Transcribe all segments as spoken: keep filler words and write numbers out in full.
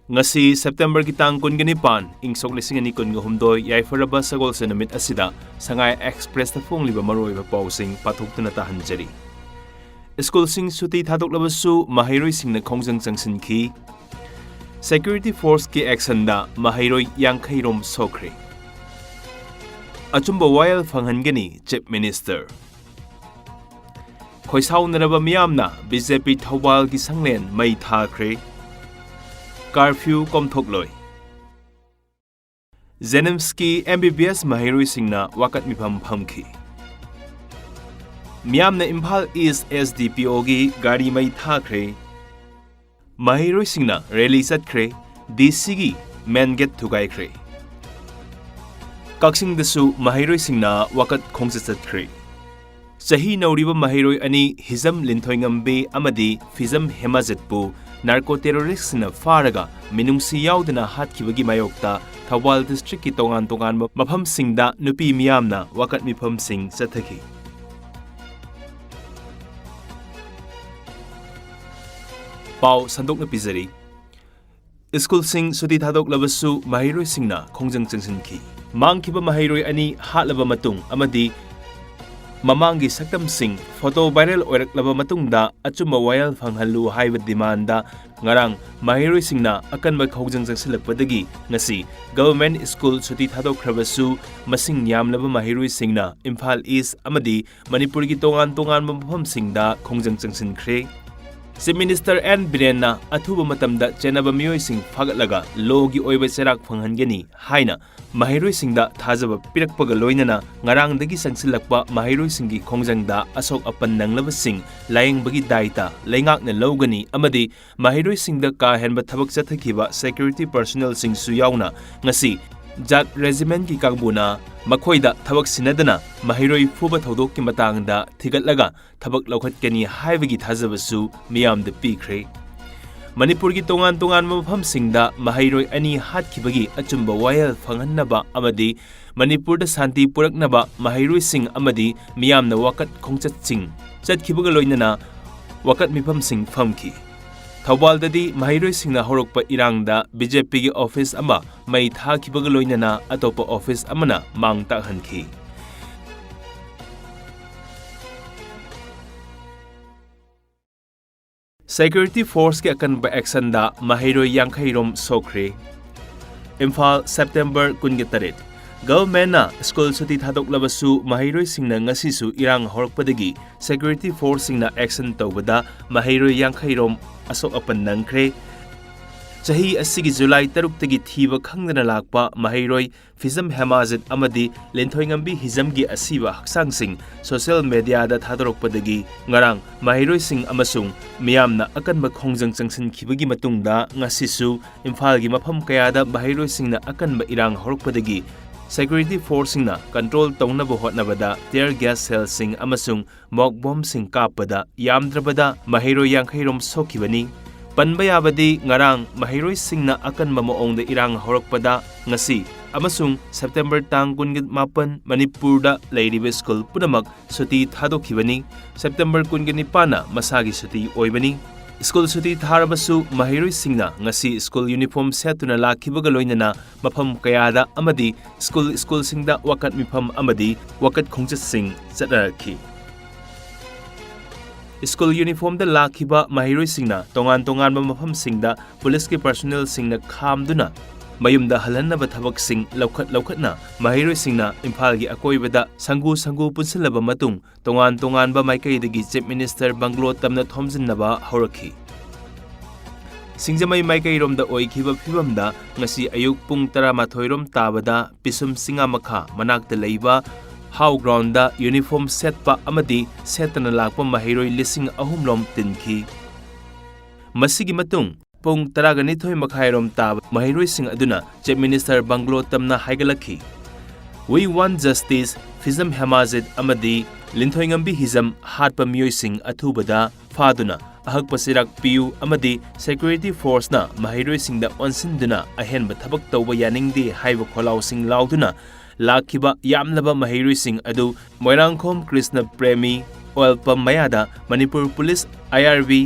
ꯉꯁꯤ September ꯒꯤ ꯇꯥꯡ ꯀꯨꯟꯒ ꯅꯤꯄꯥꯟ, ꯏꯪ ꯁꯣꯛ ꯂꯤꯁꯤꯡ ꯑꯅꯤ ꯀꯨꯟꯒ ꯍꯨꯝꯗꯣꯏ, ꯌꯥꯏꯐꯔꯕ ꯁꯒꯣꯜꯁꯦꯟ ꯅꯨꯃꯤꯠ ꯑꯁꯤꯗ ꯁꯉꯥꯏ Express ꯇ ꯐꯣꯡꯂꯤꯕ ꯃꯔꯨꯑꯣꯏꯕ ꯄꯥꯎꯁꯤꯡ ꯄꯥꯊꯣꯛꯇꯨꯅ ꯇꯥꯍꯟꯖꯔꯤ꯫ ꯁ꯭ꯀꯨꯜꯁꯤꯡ ꯁꯨꯇꯤ ꯊꯥꯗꯣꯛꯂꯕꯁꯨ ꯃꯍꯩꯔꯣꯏꯁꯤꯡꯅ ꯈꯣꯡꯖꯪ ꯆꯪꯁꯤꯟꯈꯤ꯫ Security force ꯀꯤ action ꯗ ꯃꯍꯩꯔꯣꯏ ꯌꯥꯡꯈꯩ ꯔꯣꯝ ꯁꯣꯛꯈ꯭ꯔꯦ꯫ ꯑꯆꯨꯝꯕ ꯋꯥꯌꯦꯜ ꯐꯪꯍꯟꯒꯅꯤ Chief Minister꯫ ꯈꯣꯏꯁꯥꯎꯅꯔꯕ ꯃꯤꯌꯥꯝꯅ BJP ꯊꯧꯕꯥꯜꯒꯤ ꯁꯪꯂꯦꯟ ꯃꯩ ꯊꯥꯈ꯭ꯔꯦ꯫ Curfew ꯀꯣꯝꯊꯣꯛꯂꯣꯏ꯫ JNIMS ꯀꯤ MBBS ꯃꯍꯩꯔꯣꯏꯁꯤꯡꯅ ꯋꯥꯀꯠ ꯃꯤꯐꯝ ꯐꯝꯈꯤ꯫ ꯃꯤꯌꯥꯝꯅ ꯏꯝꯐꯥꯜ East SDPO ꯒꯤ ꯒꯥꯔꯤ ꯃꯩ ꯊꯥꯈ꯭ꯔꯦ꯫ ꯃꯍꯩꯔꯣꯏꯁꯤꯡꯅ rally ꯆꯠꯈ꯭ꯔꯦ꯫ DC ꯒꯤ main gate ꯊꯨꯒꯥꯏꯈ꯭ꯔꯦ꯫ ꯀꯛꯆꯤꯡꯗꯁꯨ ꯃꯍꯩꯔꯣꯏꯁꯤꯡꯅ ꯋꯥꯀꯠ ꯈꯣꯡꯆꯠ ꯆꯠꯈ꯭ꯔꯦ꯫ ꯆꯍꯤ ꯅꯧꯔꯤꯕ ꯃꯍꯩꯔꯣꯏ ꯑꯅꯤ ꯍꯤꯖꯝ ꯂꯤꯟꯊꯣꯏꯉꯝꯕꯤ ꯑꯃꯗꯤ ꯐꯤꯖꯝ ꯍꯦꯃꯥꯖꯠꯄꯨ narco terrorist ꯁꯤꯡꯅ ꯐꯥꯔꯒ ꯃꯤꯅꯨꯡꯁꯤ ꯌꯥꯎꯗꯅ ꯍꯥꯠꯈꯤꯕꯒꯤ ꯃꯥꯌꯣꯛꯇ ꯊꯧꯕꯥꯜ district ꯀꯤ ꯇꯣꯉꯥꯟ ꯇꯣꯉꯥꯟꯕ ꯃꯐꯝꯁꯤꯡꯗ ꯅꯨꯄꯤ ꯃꯤꯌꯥꯝꯅ ꯋꯥꯀꯠ ꯃꯤꯐꯝꯁꯤꯡ ꯆꯠꯊꯈꯤ꯫ ꯄꯥꯎ ꯁꯟꯗꯣꯛꯅ ꯄꯤꯖꯔꯤ꯫ ꯁ꯭ꯀꯨꯜꯁꯤꯡ ꯁꯨꯇꯤ ꯊꯥꯗꯣꯛꯂꯕꯁꯨ ꯃꯍꯩꯔꯣꯏꯁꯤꯡꯅ ꯈꯣꯡꯖꯪ ꯆꯪꯁꯤꯟꯈꯤ꯫ ꯃꯥꯡꯈꯤꯕ ꯃꯍꯩꯔꯣꯏ ꯑꯅꯤ ꯍꯥꯠꯂꯕ ꯃꯇꯨꯡ ꯑꯃꯗꯤ ꯃꯃꯥꯡꯒꯤ ꯁꯛꯇꯝꯁꯤꯡ photo viral ꯑꯣꯏꯔꯛꯂꯕ ꯃꯇꯨꯡꯗ ꯑꯆꯨꯝꯕ ꯋꯥꯌꯦꯜ ꯐꯪꯍꯜꯂꯨ ꯍꯥꯏꯕ demand ꯗ ꯉꯔꯥꯡ ꯃꯍꯩꯔꯣꯏꯁꯤꯡꯅ ꯑꯀꯟꯕ ꯈꯣꯡꯖꯪ ꯆꯪꯁꯤꯜꯂꯛꯄꯗꯒꯤ ꯉꯁꯤ government school ꯁꯨꯇꯤ ꯊꯥꯗꯣꯛꯈ꯭ꯔꯕꯁꯨ ꯃꯁꯤꯡ ꯌꯥꯝꯂꯕ ꯃꯍꯩꯔꯣꯏꯁꯤꯡꯅ ꯏꯝꯐꯥꯜ East ꯑꯃꯗꯤ ꯃꯅꯤꯄꯨꯔꯒꯤ ꯇꯣꯉꯥꯟ ꯇꯣꯉꯥꯟꯕ ꯃꯐꯝꯁꯤꯡꯗ ꯈꯣꯡꯖꯪ ꯆꯪꯁꯤꯟꯈ꯭ꯔꯦ꯫ Chief Minister N ꯕꯤꯔꯦꯟꯅ ꯑꯊꯨꯕ ꯃꯇꯝꯗ ꯆꯦꯟꯅꯕ ꯃꯤꯑꯣꯏꯁꯤꯡ ꯐꯥꯒꯠꯂꯒ law ꯒꯤ ꯑꯣꯏꯕ ꯆꯩꯔꯥꯛ ꯐꯪꯍꯟꯒꯅꯤ ꯍꯥꯏꯅ ꯃꯍꯩꯔꯣꯏꯁꯤꯡꯗ ꯊꯥꯖꯕ ꯄꯤꯔꯛꯄꯒ ꯂꯣꯏꯅꯅ ꯉꯔꯥꯡꯗꯒꯤ ꯆꯪꯁꯤꯜꯂꯛꯄ ꯃꯍꯩꯔꯣꯏꯁꯤꯡꯒꯤ ꯈꯣꯡꯖꯪꯗ ꯑꯁꯣꯛ ꯑꯄꯟ ꯅꯪꯂꯕꯁꯤꯡ ꯂꯥꯌꯦꯡꯕꯒꯤ ꯗꯥꯏꯇ ꯂꯩꯉꯥꯛꯅ ꯂꯧꯒꯅꯤ ꯑꯃꯗꯤ ꯃꯍꯩꯔꯣꯏꯁꯤꯡꯗ ꯀꯥ ꯍꯦꯟꯕ ꯊꯕꯛ ꯆꯠꯊꯈꯤꯕ security personnel ꯁꯤꯡꯁꯨ ꯌꯥꯎꯅ ꯉꯁꯤ JAT regiment ꯀꯤ ꯀꯥꯡꯕꯨꯅ ꯃꯈꯣꯏꯗ ꯊꯕꯛ ꯁꯤꯟꯅꯗꯅ ꯃꯍꯩꯔꯣꯏ ꯐꯨꯕ ꯊꯧꯗꯣꯛꯀꯤ ꯃꯇꯥꯡꯗ ꯊꯤꯒꯠꯂꯒ ꯊꯕꯛ ꯂꯧꯈꯠꯀꯅꯤ ꯍꯥꯏꯕꯒꯤ ꯊꯥꯖꯕꯁꯨ ꯃꯤꯌꯥꯝꯗ ꯄꯤꯈ꯭ꯔꯦ꯫ ꯃꯅꯤꯄꯨꯔꯒꯤ ꯇꯣꯉꯥꯟ ꯇꯣꯉꯥꯟꯕ ꯃꯐꯝꯁꯤꯡꯗ ꯃꯍꯩꯔꯣꯏ ꯑꯅꯤ ꯍꯥꯠꯈꯤꯕꯒꯤ ꯑꯆꯨꯝꯕ ꯋꯥꯌꯦꯜ ꯐꯪꯍꯟꯅꯕ ꯑꯃꯗꯤ ꯃꯅꯤꯄꯨꯔꯗ ꯁꯥꯟꯇꯤ ꯄꯨꯔꯛꯅꯕ ꯃꯍꯩꯔꯣꯏꯁꯤꯡ ꯑꯃꯗꯤ ꯃꯤꯌꯥꯝꯅ ꯋꯥꯀꯠ ꯈꯣꯡꯆꯠꯁꯤꯡ ꯆꯠꯈꯤꯕꯒ ꯂꯣꯏꯅꯅ ꯋꯥꯀꯠ ꯃꯤꯐꯝꯁꯤꯡ ꯐꯝꯈꯤ꯫ ꯊꯧꯕꯥꯜꯗꯗꯤ ꯃꯍꯩꯔꯣꯏꯁꯤꯡꯅ ꯍꯧꯔꯛꯄ ꯏꯔꯥꯡꯗ ꯕꯤ ꯖꯦ ꯄꯤꯒꯤ ꯑꯣꯐꯤꯁ ꯑꯃ ꯃꯩ ꯊꯥꯈꯤꯕꯒ ꯂꯣꯏꯅꯅ ꯑꯇꯣꯞꯄ ꯑꯣꯐꯤꯁ ꯑꯃꯅ ꯃꯥꯡ ꯇꯥꯛꯍꯟꯈꯤ꯫ ꯁꯦꯀ꯭ꯌꯨꯔꯤꯇꯤ ꯐꯣꯔꯁꯀꯤ ꯑꯀꯟꯕ ꯑꯦꯛꯁꯟꯗ ꯃꯍꯩꯔꯣꯏ ꯌꯥꯡꯈꯩ ꯔꯣꯝ ꯁꯣꯛꯈ꯭ꯔꯦ꯫ ꯏꯝꯐꯥꯜ, ꯁꯦꯞꯇꯦꯝꯕꯔ ꯀꯨꯟꯒ ꯇꯔꯦꯠ꯫ ꯒꯚꯔꯟꯃꯦꯟꯠꯅ ꯁ꯭ꯀꯨꯜ ꯁꯨꯇꯤ ꯊꯥꯗꯣꯛꯂꯕꯁꯨ ꯃꯍꯩꯔꯣꯏꯁꯤꯡꯅ ꯉꯁꯤꯁꯨ ꯏꯔꯥꯡ ꯍꯧꯔꯛꯄꯗꯒꯤ ꯁꯦꯀ꯭ꯌꯨꯔꯤꯇꯤ ꯐꯣꯔꯁꯁꯤꯡꯅ ꯑꯦꯛꯁꯟ ꯇꯧꯕꯗ ꯃꯍꯩꯔꯣꯏ ꯌꯥꯡꯈꯩ ꯔꯣꯝ ꯑꯁꯣꯛ ꯑꯄꯟ ꯅꯪꯈ꯭ꯔꯦ꯫ ꯆꯍꯤ ꯑꯁꯤꯒꯤ ꯖꯨꯂꯥꯏ ꯇꯔꯨꯛꯇꯒꯤ ꯊꯤꯕ ꯈꯪꯗꯅ ꯂꯥꯛꯄ ꯃꯍꯩꯔꯣꯏ ꯐꯤꯖꯝ ꯍꯦꯃꯥꯖꯤꯠ ꯑꯃꯗꯤ ꯂꯤꯟꯊꯣꯏꯉꯝꯕꯤ ꯍꯤꯖꯝꯒꯤ ꯑꯁꯤꯕ ꯍꯛꯆꯥꯡꯁꯤꯡ ꯁꯣꯁꯤꯌꯦꯜ ꯃꯦꯗꯤꯌꯥꯗ ꯊꯥꯗꯣꯔꯛꯄꯗꯒꯤ ꯉꯔꯥꯡ ꯃꯍꯩꯔꯣꯏꯁꯤꯡ ꯑꯃꯁꯨꯡ ꯃꯤꯌꯥꯝꯅ ꯑꯀꯟꯕ ꯈꯣꯡꯖꯪ ꯆꯪꯁꯤꯟꯈꯤꯕꯒꯤ ꯃꯇꯨꯡꯗ ꯉꯁꯤꯁꯨ ꯏꯝꯐꯥꯜꯒꯤ ꯃꯐꯝ ꯀꯌꯥꯗ ꯃꯍꯩꯔꯣꯏꯁꯤꯡꯅ ꯑꯀꯟꯕ ꯏꯔꯥꯡ ꯍꯧꯔꯛꯄꯗꯒꯤ ꯁꯦꯀ꯭ꯌꯨꯔꯤꯇꯤ ꯐꯣꯔꯁꯁꯤꯡꯅ ꯀꯟꯇ꯭ꯔꯣꯜ ꯇꯧꯅꯕ ꯍꯣꯠꯅꯕꯗ ꯇꯤꯌꯔ ꯒ꯭ꯌꯥꯁ ꯁꯦꯜꯁꯤꯡ ꯑꯃꯁꯨꯡ ꯃꯣꯛ ꯕꯣꯝꯁꯤꯡ ꯀꯥꯞꯄꯗ ꯌꯥꯝꯗ꯭ꯔꯕꯗ ꯃꯍꯩꯔꯣꯏ ꯌꯥꯡꯈꯩ ꯔꯣꯝ ꯁꯣꯛꯈꯤꯕꯅꯤ꯫ ꯄꯟꯕ ꯌꯥꯕꯗꯤ ꯉꯔꯥꯡ ꯃꯍꯩꯔꯣꯏꯁꯤꯡꯅ ꯑꯀꯟꯕ ꯃꯑꯣꯡꯗ ꯏꯔꯥꯡ ꯍꯧꯔꯛꯄꯗ ꯉꯁꯤ ꯑꯃꯁꯨꯡ ꯁꯦꯞꯇꯦꯝꯕꯔ ꯇꯥꯡ ꯀꯨꯟꯒ ꯃꯥꯄꯟ ꯃꯅꯤꯄꯨꯔꯗ ꯂꯩꯔꯤꯕ ꯁ꯭ꯀꯨꯜ ꯄꯨꯝꯅꯃꯛ ꯁꯨꯇꯤ ꯊꯥꯗꯣꯛꯈꯤꯕꯅꯤ꯫ ꯁꯦꯞꯇꯦꯝꯕꯔ ꯀꯨꯟꯒ ꯅꯤꯄꯥꯟꯅ ꯃꯁꯥꯒꯤ ꯁꯨꯇꯤ ꯑꯣꯏꯕꯅꯤ꯫ ꯁ꯭ꯀꯨꯜ ꯁꯨꯇꯤ ꯊꯥꯔꯕꯁꯨ ꯃꯍꯩꯔꯣꯏꯁꯤꯡꯅ ꯉꯁꯤ ꯁ꯭ꯀꯨꯜ ꯌꯨꯅꯤꯐꯣꯔꯝ ꯁꯦꯠꯇꯨꯅ ꯂꯥꯛꯈꯤꯕꯒ ꯂꯣꯏꯅꯅ ꯃꯐꯝ ꯀꯌꯥꯗ ꯑꯃꯗꯤ ꯁ꯭ꯀꯨꯜ ꯁ꯭ꯀꯨꯜꯁꯤꯡꯗ ꯋꯥꯀꯠ ꯃꯤꯐꯝ ꯑꯃꯗꯤ ꯋꯥꯀꯠ ꯈꯣꯡꯆꯠꯁꯤꯡ ꯆꯠꯅꯔꯛꯈꯤ꯫ ꯁ꯭ꯀꯨꯜ ꯌꯨꯅꯤꯐꯣꯔꯝꯗ ꯂꯥꯛꯈꯤꯕ ꯃꯍꯩꯔꯣꯏꯁꯤꯡꯅ ꯇꯣꯉꯥꯟ ꯇꯣꯉꯥꯟꯕ ꯃꯐꯝꯁꯤꯡꯗ ꯄꯨꯂꯤꯁꯀꯤ ꯄꯔꯁꯣꯅꯦꯜꯁꯤꯡꯅ ꯈꯥꯝꯗꯨꯅ ꯃꯌꯨꯝꯗ ꯍꯜꯍꯟꯅꯕ ꯊꯕꯛꯁꯤꯡ ꯂꯧꯈꯠ ꯂꯧꯈꯠꯅ ꯃꯍꯩꯔꯣꯏꯁꯤꯡꯅ ꯏꯝꯐꯥꯜꯒꯤ ꯑꯀꯣꯏꯕꯗ ꯁꯪꯒꯨ ꯁꯪꯒꯨ ꯄꯨꯟꯁꯤꯜꯂꯕ ꯃꯇꯨꯡ ꯇꯣꯉꯥꯟ ꯇꯣꯉꯥꯟꯕ ꯃꯥꯏꯀꯩꯗꯒꯤ ꯆꯤꯐ ꯃꯤꯅꯤꯁꯇꯔ ꯕꯪꯒ꯭ꯂꯣ ꯇꯝꯅ ꯊꯣꯝꯖꯤꯟꯅꯕ ꯍꯧꯔꯛꯈꯤ꯫ ꯁꯤꯡꯖꯃꯩ ꯃꯥꯏꯀꯩꯔꯣꯝꯗ ꯑꯣꯏꯈꯤꯕ ꯐꯤꯕꯝꯗ ꯉꯁꯤ ꯑꯌꯨꯛ ꯄꯨꯡ ꯇꯔꯥꯃꯥꯊꯣꯏ ꯔꯣꯝ ꯇꯥꯕꯗ ꯄꯤꯁꯨꯝ ꯆꯤꯉꯥ ꯃꯈꯥ ꯃꯅꯥꯛꯇ ꯂꯩꯕ ꯍꯥꯎ ꯒ꯭ꯔꯥꯎꯟꯗ ꯌꯨꯅꯤꯐꯣꯔꯝ ꯁꯦꯠꯄ ꯑꯃꯗꯤ ꯁꯦꯠꯇꯅ ꯂꯥꯛꯄ ꯃꯍꯩꯔꯣꯏ ꯂꯤꯁꯤꯡ ꯑꯍꯨꯝ ꯂꯣꯝ ꯇꯤꯟꯈꯤ꯫ ꯃꯁꯤꯒꯤ ꯃꯇꯨꯡ ꯄꯨꯡ ꯇꯔꯥꯒ ꯅꯤꯊꯣꯏ ꯃꯈꯥꯏꯔꯣꯝ ꯇꯥꯕ ꯃꯍꯩꯔꯣꯏꯁꯤꯡ ꯑꯗꯨꯅ ꯆꯤꯐ ꯃꯤꯅꯤꯁꯇꯔ ꯕꯪꯒ꯭ꯂꯣ ꯇꯝꯅ ꯍꯥꯏꯒꯠꯂꯛꯈꯤ꯫ We want justice, ꯐꯤꯖꯝ ꯍꯦꯃꯥꯖꯤꯠ ꯑꯃꯗꯤ ꯂꯤꯟꯊꯣꯏꯉꯝꯕꯤ ꯍꯤꯖꯝ ꯍꯥꯠꯄ ꯃꯤꯑꯣꯏꯁꯤꯡ ꯑꯊꯨꯕꯗ ꯐꯥꯗꯨꯅ ꯑꯍꯛꯄ ꯆꯩꯔꯥꯛ ꯄꯤꯌꯨ ꯑꯃꯗꯤ ꯁꯦꯀ꯭ꯌꯨꯔꯤꯇꯤ ꯐꯣꯔꯁꯅ ꯃꯍꯩꯔꯣꯏꯁꯤꯡꯗ ꯑꯣꯟꯁꯤꯟꯗꯨꯅ ꯑꯍꯦꯟꯕ ꯊꯕꯛ ꯇꯧꯕ ꯌꯥꯅꯤꯡꯗꯦ ꯍꯥꯏꯕ ꯈꯣꯜꯂꯥꯎꯁꯤꯡ ꯂꯥꯎꯗꯨꯅ ꯂꯥꯛꯈꯤꯕ ꯌꯥꯝꯂꯕ ꯃꯍꯩꯔꯣꯏꯁꯤꯡ ꯑꯗꯨ ꯃꯣꯏꯔꯥꯡꯈꯣꯝ ꯀ꯭ꯔꯤꯁꯅ ꯄ꯭ꯔꯦꯃꯤ ꯑꯣꯏꯜ ꯄꯝ ꯃꯌꯥꯗ ꯃꯅꯤꯄꯨꯔ ꯄꯨꯂꯤꯁ, ꯑꯥꯏ ꯑꯥꯔ ꯕꯤ,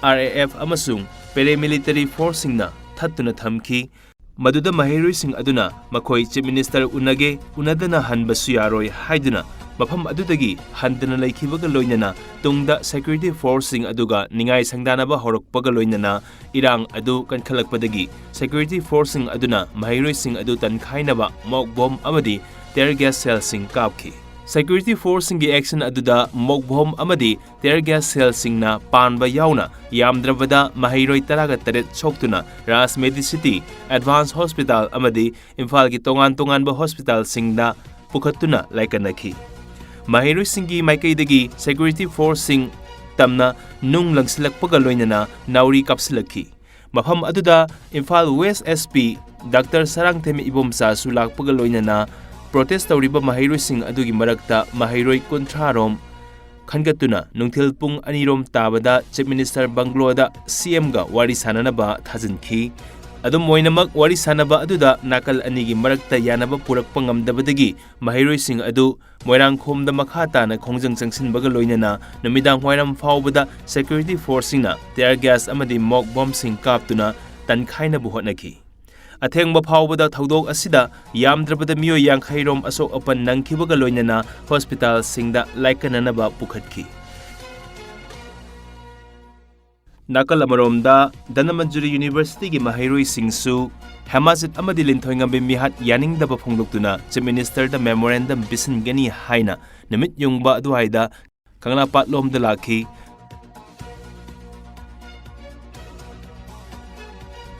RAF ꯑꯃꯁꯨꯡ paramilitary forceꯁꯤꯡꯅ ꯊꯠꯇꯨꯅ ꯊꯝꯈꯤ꯫ ꯃꯗꯨꯗ ꯃꯍꯩꯔꯣꯏꯁꯤꯡ ꯑꯗꯨꯅ ꯃꯈꯣꯏ Chief Minister ꯎꯅꯒꯦ, ꯎꯅꯗꯅ ꯍꯟꯕꯁꯨ ꯌꯥꯔꯣꯏ ꯍꯥꯏꯗꯨꯅ ꯃꯐꯝ ꯑꯗꯨꯗꯒꯤ ꯍꯟꯗꯅ ꯂꯩꯈꯤꯕꯒ ꯂꯣꯏꯅꯅ ꯇꯨꯡꯗ security forceꯁꯤꯡ ꯑꯗꯨꯒ ꯅꯤꯡꯉꯥꯏ ꯁꯪꯗꯥꯅꯕ ꯍꯧꯔꯛꯄꯒ ꯂꯣꯏꯅꯅ ꯏꯔꯥꯡ ꯑꯗꯨ ꯀꯟꯈꯠꯂꯛꯄꯗꯒꯤ security forceꯁꯤꯡ ꯑꯗꯨꯅ ꯃꯍꯩꯔꯣꯏꯁꯤꯡ ꯑꯗꯨ ꯇꯟꯈꯥꯏꯅꯕ mock bomb ꯑꯃꯗꯤ tear gas shellꯁꯤꯡ ꯀꯥꯞꯈꯤ꯫ Security forceꯁꯤꯡꯒꯤ action ꯑꯗꯨꯗ mock bomb ꯑꯃꯗꯤ tear gas shellꯁꯤꯡꯅ ꯄꯥꯟꯕ ꯌꯥꯎꯅ ꯌꯥꯝꯗ꯭ꯔꯕꯗ ꯃꯍꯩꯔꯣꯏ ꯇꯔꯥꯒ ꯇꯔꯦꯠ ꯁꯣꯛꯇꯨꯅ Raj Medicity, Advance Hospital ꯑꯃꯗꯤ ꯏꯝꯐꯥꯜꯒꯤ ꯇꯣꯉꯥꯟ ꯇꯣꯉꯥꯟꯕ hospitalꯁꯤꯡꯗ ꯄꯨꯈꯠꯇꯨꯅ ꯂꯥꯏꯀꯠꯅꯈꯤ꯫ ꯃꯍꯩꯔꯣꯏꯁꯤꯡꯒꯤ ꯃꯥꯏꯀꯩꯗꯒꯤ security forceꯁꯤꯡ ꯇꯝꯅ ꯅꯨꯡ ꯂꯪꯁꯤꯜꯂꯛꯄꯒ ꯂꯣꯏꯅꯅ ꯅꯥꯎꯔꯤ ꯀꯥꯞꯁꯤꯜꯂꯛꯈꯤ꯫ ꯃꯐꯝ ꯑꯗꯨꯗ Imphal West SP Doctor Sarangthem ꯏꯕꯣꯝꯆꯥꯁꯨ ꯂꯥꯛꯄꯒ ꯂꯣꯏꯅꯅ protest ꯇꯧꯔꯤꯕ ꯃꯍꯩꯔꯣꯏꯁꯤꯡ ꯑꯗꯨꯒꯤ ꯃꯔꯛꯇ ꯃꯍꯩꯔꯣꯏ ꯀꯨꯟꯊ꯭ꯔꯥ ꯔꯣꯝ ꯈꯟꯒꯠꯇꯨꯅ ꯅꯨꯡꯊꯤꯜ ꯄꯨꯡ ꯑꯅꯤ ꯔꯣꯝ ꯇꯥꯕꯗ Chief Minister ꯕꯪꯒ꯭ꯂꯣꯗ CMꯒ ꯋꯥꯔꯤ ꯁꯥꯟꯅꯅꯕ ꯊꯥꯖꯤꯟꯈꯤ꯫ ꯑꯗꯨꯝ ꯑꯣꯏꯅꯃꯛ, ꯋꯥꯔꯤ ꯁꯥꯟꯅꯕ ꯑꯗꯨꯗ ꯅꯥꯀꯜ ꯑꯅꯤꯒꯤ ꯃꯔꯛꯇ ꯌꯥꯅꯕ ꯄꯨꯔꯛꯄ ꯉꯝꯗꯕꯗꯒꯤ ꯃꯍꯩꯔꯣꯏꯁꯤꯡ ꯑꯗꯨ ꯃꯣꯏꯔꯥꯡꯈꯣꯝꯗ ꯃꯈꯥ ꯇꯥꯅ ꯈꯣꯡꯖꯪ ꯆꯪꯁꯤꯟꯕꯒ ꯂꯣꯏꯅꯅ ꯅꯨꯃꯤꯗꯥꯡ ꯋꯥꯏꯔꯝ ꯐꯥꯎꯕꯗ security forceꯁꯤꯡꯅ tear gas ꯑꯃꯗꯤ mock bombꯁꯤꯡ ꯀꯥꯞꯇꯨꯅ ꯇꯟꯈꯥꯏꯅꯕ ꯍꯣꯠꯅꯈꯤ꯫ ꯑꯊꯦꯡꯕ ꯐꯥꯎꯕꯗ ꯊꯧꯗꯣꯛ ꯑꯁꯤꯗ ꯌꯥꯝꯗ꯭ꯔꯕꯗ ꯃꯤꯑꯣꯏ ꯌꯥꯡꯈꯩ ꯔꯣꯝ ꯑꯁꯣꯛ ꯑꯄꯟ ꯅꯪꯈꯤꯕꯒ ꯂꯣꯏꯅꯅ hospitalꯁꯤꯡꯗ ꯂꯥꯏꯀꯠꯅꯅꯕ ꯄꯨꯈꯠꯈꯤ꯫ ꯅꯥꯀꯜ ꯑꯃꯔꯣꯝꯗ, ꯙꯅꯃꯟꯖꯨꯔꯤ Universityꯒꯤ ꯃꯍꯩꯔꯣꯏꯁꯤꯡꯁꯨ ꯍꯦꯃꯥꯖꯤꯠ ꯑꯃꯗꯤ ꯂꯤꯟꯊꯣꯏꯉꯝꯕꯤ ꯃꯤꯍꯥꯠ ꯌꯥꯅꯤꯡꯗꯕ ꯐꯣꯡꯗꯣꯛꯇꯨꯅ Chief Ministerꯗ memorandum ꯄꯤꯁꯤꯟꯒꯅꯤ ꯍꯥꯏꯅ ꯅꯨꯃꯤꯠ ꯌꯨꯡꯕ ꯑꯗꯨꯋꯥꯏꯗ ꯀꯪꯂꯥꯄꯥꯠꯂꯣꯝꯗ ꯂꯥꯛꯈꯤ꯫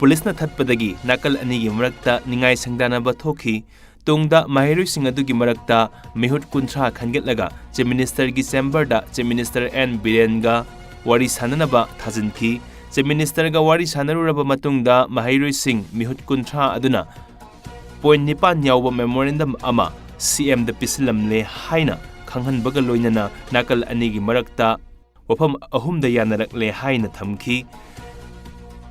ꯄꯨꯂꯤꯁꯅ ꯊꯠꯄꯗꯒꯤ ꯅꯥꯀꯜ ꯑꯅꯤꯒꯤ ꯃꯔꯛꯇ ꯅꯤꯡꯉꯥꯏ ꯁꯪꯗꯥꯅꯕ ꯊꯣꯛꯈꯤ꯫ ꯇꯨꯡꯗ ꯃꯍꯩꯔꯣꯏꯁꯤꯡ ꯑꯗꯨꯒꯤ ꯃꯔꯛꯇ ꯃꯤꯍꯨꯠ ꯀꯨꯟꯊ꯭ꯔꯥ ꯈꯟꯒꯠꯂꯒ Chief Ministerꯒꯤ chamberꯗ Chief Minister ꯑꯦꯟ ꯕꯤꯔꯦꯟꯒ ꯋꯥꯔꯤ ꯁꯥꯟꯅꯅꯕ ꯊꯥꯖꯤꯟꯈꯤ꯫ Chief Ministerꯒ ꯋꯥꯔꯤ ꯁꯥꯟꯅꯔꯨꯔꯕ ꯃꯇꯨꯡꯗ ꯃꯍꯩꯔꯣꯏꯁꯤꯡ ꯃꯤꯍꯨꯠ ꯀꯨꯟꯊ꯭ꯔꯥ ꯑꯗꯨꯅ point ꯅꯤꯄꯥꯟ ꯌꯥꯎꯕ memorandum ꯑꯃ CMꯗ ꯄꯤꯁꯤꯜꯂꯝꯂꯦ ꯍꯥꯏꯅ ꯈꯪꯍꯟꯕꯒ ꯂꯣꯏꯅꯅ ꯅꯥꯀꯜ ꯑꯅꯤꯒꯤ ꯃꯔꯛꯇ ꯋꯥꯐꯝ ꯑꯍꯨꯝꯗ ꯌꯥꯅꯔꯛꯂꯦ ꯍꯥꯏꯅ ꯊꯝꯈꯤ꯫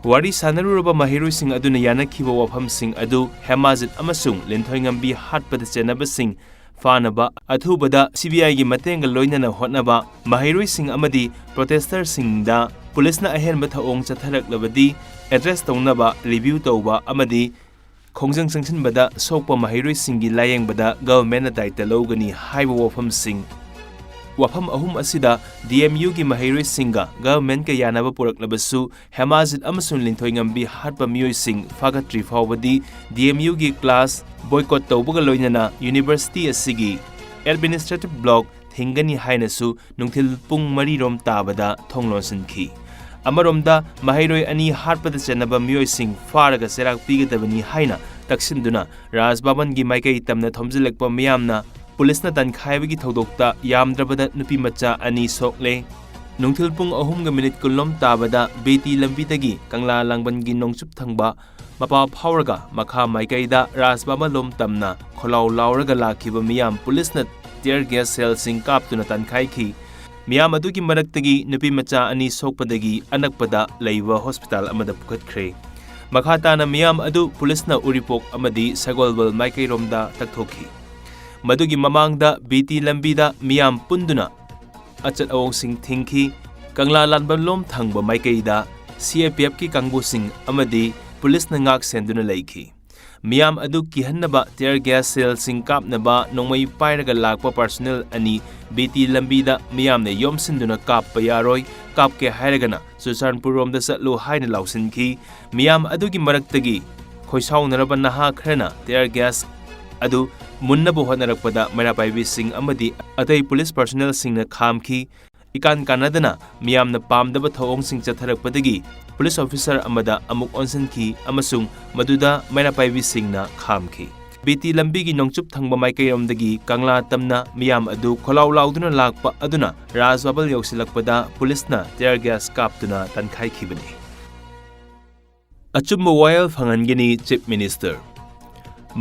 ꯋꯥꯔꯤ ꯁꯥꯟꯅꯔꯨꯔꯕ ꯃꯍꯩꯔꯣꯏꯁꯤꯡ ꯑꯗꯨꯅ ꯌꯥꯅꯈꯤꯕ ꯋꯥꯐꯝꯁꯤꯡ ꯑꯗꯨ ꯍꯦꯃꯥꯖꯤꯠ ꯑꯃꯁꯨꯡ ꯂꯤꯟꯊꯣꯏꯉꯝꯕꯤ ꯍꯥꯠꯄꯗ ꯆꯦꯟꯅꯕꯁꯤꯡ ꯐꯥꯅꯕ ꯑꯊꯨꯕꯗ CBIꯒꯤ ꯃꯇꯦꯡꯒ ꯂꯣꯏꯅꯅ ꯍꯣꯠꯅꯕ, ꯃꯍꯩꯔꯣꯏꯁꯤꯡ ꯑꯃꯗꯤ protesterꯁꯤꯡꯗ ꯄꯨꯂꯤꯁꯅ ꯑꯍꯦꯟꯕ ꯊꯧꯑꯣꯡ ꯆꯠꯊꯔꯛꯂꯕꯗꯤ ꯑꯦꯗ꯭ꯔꯦꯁ ꯇꯧꯅꯕ, ꯔꯤꯚ꯭ꯌꯨ ꯇꯧꯕ ꯑꯃꯗꯤ ꯈꯣꯡꯖꯪ ꯆꯪꯁꯤꯟꯕꯗ ꯁꯣꯛꯄ ꯃꯍꯩꯔꯣꯏꯁꯤꯡꯒꯤ ꯂꯥꯌꯦꯡꯕꯗ ꯒꯚꯔꯟꯃꯦꯟꯠꯅ ꯗꯥꯌꯤꯠꯕ ꯂꯧꯒꯅꯤ ꯍꯥꯏꯕ ꯋꯥꯐꯝꯁꯤꯡ꯫ ꯋꯥꯐꯝ ꯑꯍꯨꯝ ꯑꯁꯤꯗ ꯗꯤ ꯑꯦꯝ ꯌꯨꯒꯤ ꯃꯍꯩꯔꯣꯏꯁꯤꯡꯒ ꯒꯚꯔꯟꯃꯦꯟꯠꯀ ꯌꯥꯅꯕ ꯄꯨꯔꯛꯂꯕꯁꯨ, ꯍꯦꯃꯥꯖꯤꯠ ꯑꯃꯁꯨꯡ ꯂꯤꯟꯊꯣꯏꯉꯝꯕꯤ ꯍꯥꯠꯄ ꯃꯤꯑꯣꯏꯁꯤꯡ ꯐꯥꯒꯠꯇ꯭ꯔꯤ ꯐꯥꯎꯕꯗꯤ ꯗꯤ ꯑꯦꯝ ꯌꯨꯒꯤ ꯀ꯭ꯂꯥꯁ ꯕꯣꯏꯀꯣꯠ ꯇꯧꯕꯒ ꯂꯣꯏꯅꯅ ꯌꯨꯅꯤꯚꯔꯁꯤꯇꯤ ꯑꯁꯤꯒꯤ ꯑꯦꯗꯃꯤꯅꯤꯁꯇ꯭ꯔꯦꯇꯤꯚ ꯕ꯭ꯂꯣꯛ ꯊꯤꯡꯒꯅꯤ ꯍꯥꯏꯅꯁꯨ ꯅꯨꯡꯊꯤꯜ ꯄꯨꯡ ꯃꯔꯤ ꯔꯣꯝ ꯇꯥꯕꯗ ꯊꯣꯡ ꯂꯣꯟꯁꯤꯟꯈꯤ꯫ ꯑꯃꯔꯣꯝꯗ, ꯃꯍꯩꯔꯣꯏ ꯑꯅꯤ ꯍꯥꯠꯄꯗ ꯆꯦꯟꯅꯕ ꯃꯤꯑꯣꯏꯁꯤꯡ ꯐꯥꯔꯒ ꯆꯩꯔꯥꯛ ꯄꯤꯒꯗꯕꯅꯤ ꯍꯥꯏꯅ ꯇꯛꯁꯤꯟꯗꯨꯅ ꯔꯥꯖ ꯚꯕꯟꯒꯤ ꯃꯥꯏꯀꯩ ꯇꯝꯅ ꯊꯣꯝꯖꯤꯜꯂꯛꯄ ꯃꯤꯌꯥꯝꯅ ꯄꯨꯂꯤꯁꯅ ꯇꯥꯟꯈꯥꯏꯕꯒꯤ ꯊꯧꯗꯣꯛꯇ ꯌꯥꯝꯗ꯭ꯔꯕꯗ ꯅꯨꯄꯤ ꯃꯆꯥ ꯑꯅꯤ ꯁꯣꯛꯂꯦ꯫ ꯅꯨꯡꯊꯤꯜ ꯄꯨꯡ ꯑꯍꯨꯝꯒ ꯃꯤꯅꯤꯠ ꯀꯨꯟ ꯂꯣꯝ ꯇꯥꯕꯗ ꯕꯤ ꯇꯤ ꯂꯝꯕꯤꯗꯒꯤ ꯀꯪꯂꯥ ꯂꯥꯡꯕꯟꯒꯤ ꯅꯣꯡꯆꯨꯞ ꯊꯪꯕ ꯃꯄꯥ ꯐꯥꯎꯔꯒ ꯃꯈꯥ ꯃꯥꯏꯀꯩꯗ ꯔꯥꯖ ꯚꯕꯟ ꯂꯣꯝ ꯇꯝꯅ ꯈꯣꯜꯂꯥꯎ ꯂꯥꯎꯔꯒ ꯂꯥꯛꯈꯤꯕ ꯃꯤꯌꯥꯝ ꯄꯨꯂꯤꯁꯅ tear gas shellꯁꯤꯡ ꯀꯥꯞꯇꯨꯅ ꯇꯥꯟꯈꯥꯏꯈꯤ꯫ ꯃꯤꯌꯥꯝ ꯑꯗꯨꯒꯤ ꯃꯔꯛꯇꯒꯤ ꯅꯨꯄꯤ ꯃꯆꯥ ꯑꯅꯤ ꯁꯣꯛꯄꯗꯒꯤ ꯑꯅꯛꯄꯗ ꯂꯩꯕ ꯍꯣꯁꯄꯤꯇꯥꯜ ꯑꯃꯗ ꯄꯨꯈꯠꯈ꯭ꯔꯦ꯫ ꯃꯈꯥ ꯇꯥꯅ ꯃꯤꯌꯥꯝ ꯑꯗꯨ ꯄꯨꯂꯤꯁꯅ ꯎꯔꯤꯄꯣꯛ ꯑꯃꯗꯤ ꯁꯒꯣꯜꯕꯜ ꯃꯥꯏꯀꯩꯔꯣꯝꯗ ꯇꯛꯊꯣꯛꯈꯤ꯫ ꯃꯗꯨꯒꯤ ꯃꯃꯥꯡꯗ ꯕꯤ ꯇꯤ ꯂꯝꯕꯤꯗ ꯃꯤꯌꯥꯝ ꯄꯨꯟꯗꯨꯅ ꯑꯆꯠ ꯑꯋꯣꯡꯁꯤꯡ ꯊꯤꯡꯈꯤ꯫ ꯀꯪꯂꯥ ꯂꯥꯟꯕꯟꯂꯣꯝ ꯊꯪꯕ ꯃꯥꯏꯀꯩꯗ ꯁꯤ ꯑꯦ ꯄꯤ ꯑꯦꯐꯀꯤ ꯀꯥꯡꯕꯨꯁꯤꯡ ꯑꯃꯗꯤ ꯄꯨꯂꯤꯁꯅ ꯉꯥꯛ ꯁꯦꯟꯗꯨꯅ ꯂꯩꯈꯤ꯫ ꯃꯤꯌꯥꯝ ꯑꯗꯨ ꯀꯤꯍꯟꯅꯕ tear gas shellꯁꯤꯡ ꯀꯥꯞꯅꯕ ꯅꯣꯡꯃꯩ ꯄꯥꯏꯔꯒ ꯂꯥꯛꯄ personnel ꯑꯅꯤ ꯕꯤ ꯇꯤ ꯂꯝꯕꯤꯗ ꯃꯤꯌꯥꯝꯅ ꯌꯣꯝꯁꯤꯟꯗꯨꯅ ꯀꯥꯞꯄ ꯌꯥꯔꯣꯏ, ꯀꯥꯞꯀꯦ ꯍꯥꯏꯔꯒꯅ ꯆꯨꯔꯆꯥꯟꯄꯨꯔꯔꯣꯝꯗ ꯆꯠꯂꯨ ꯍꯥꯏꯅ ꯂꯥꯎꯁꯤꯟꯈꯤ꯫ ꯃꯤꯌꯥꯝ ꯑꯗꯨꯒꯤ ꯃꯔꯛꯇꯒꯤ ꯈꯣꯏꯁꯥꯎꯅꯔꯕ ꯅꯍꯥ ꯈꯔꯅ tear gas ꯑꯗꯨ ꯃꯨꯟꯅꯕ ꯍꯣꯠꯅꯔꯛꯄꯗ ꯃꯩꯔꯥ ꯄꯥꯏꯕꯤꯁꯤꯡ ꯑꯃꯗꯤ ꯑꯇꯩ ꯄꯨꯂꯤꯁ personnelꯁꯤꯡꯅ ꯈꯥꯝꯈꯤ꯫ ꯏꯀꯥꯟ ꯀꯥꯟꯅꯗꯅ ꯃꯤꯌꯥꯝꯅ ꯄꯥꯝꯗꯕ ꯊꯧꯑꯣꯡꯁꯤꯡ ꯆꯠꯊꯔꯛꯄꯗꯒꯤ ꯄꯨꯂꯤꯁ officer ꯑꯃꯗ ꯑꯃꯨꯛ ꯑꯣꯟꯁꯤꯟꯈꯤ ꯑꯃꯁꯨꯡ ꯃꯗꯨꯗ ꯃꯩꯔꯥ ꯄꯥꯏꯕꯤꯁꯤꯡꯅ ꯈꯥꯝꯈꯤ꯫ ꯕꯤ ꯇꯤ ꯂꯝꯕꯤꯒꯤ ꯅꯣꯡꯆꯨꯞ ꯊꯪꯕ ꯃꯥꯏꯀꯩꯔꯣꯝꯗꯒꯤ ꯀꯪꯂꯥ ꯇꯝꯅ ꯃꯤꯌꯥꯝ ꯑꯗꯨ ꯈꯣꯜꯂꯥꯎ ꯂꯥꯎꯗꯨꯅ ꯂꯥꯛꯄ ꯑꯗꯨꯅ ꯔꯥꯖ ꯚꯕꯟ ꯌꯧꯁꯤꯜꯂꯛꯄꯗ ꯄꯨꯂꯤꯁꯅ tear gas ꯀꯥꯞꯇꯨꯅ ꯇꯥꯟꯈꯥꯏꯈꯤꯕꯅꯤ꯫ ꯑꯆꯨꯝꯕ ꯋꯥꯌꯦꯜ ꯐꯪꯍꯟꯒꯅꯤ, Chief Minister꯫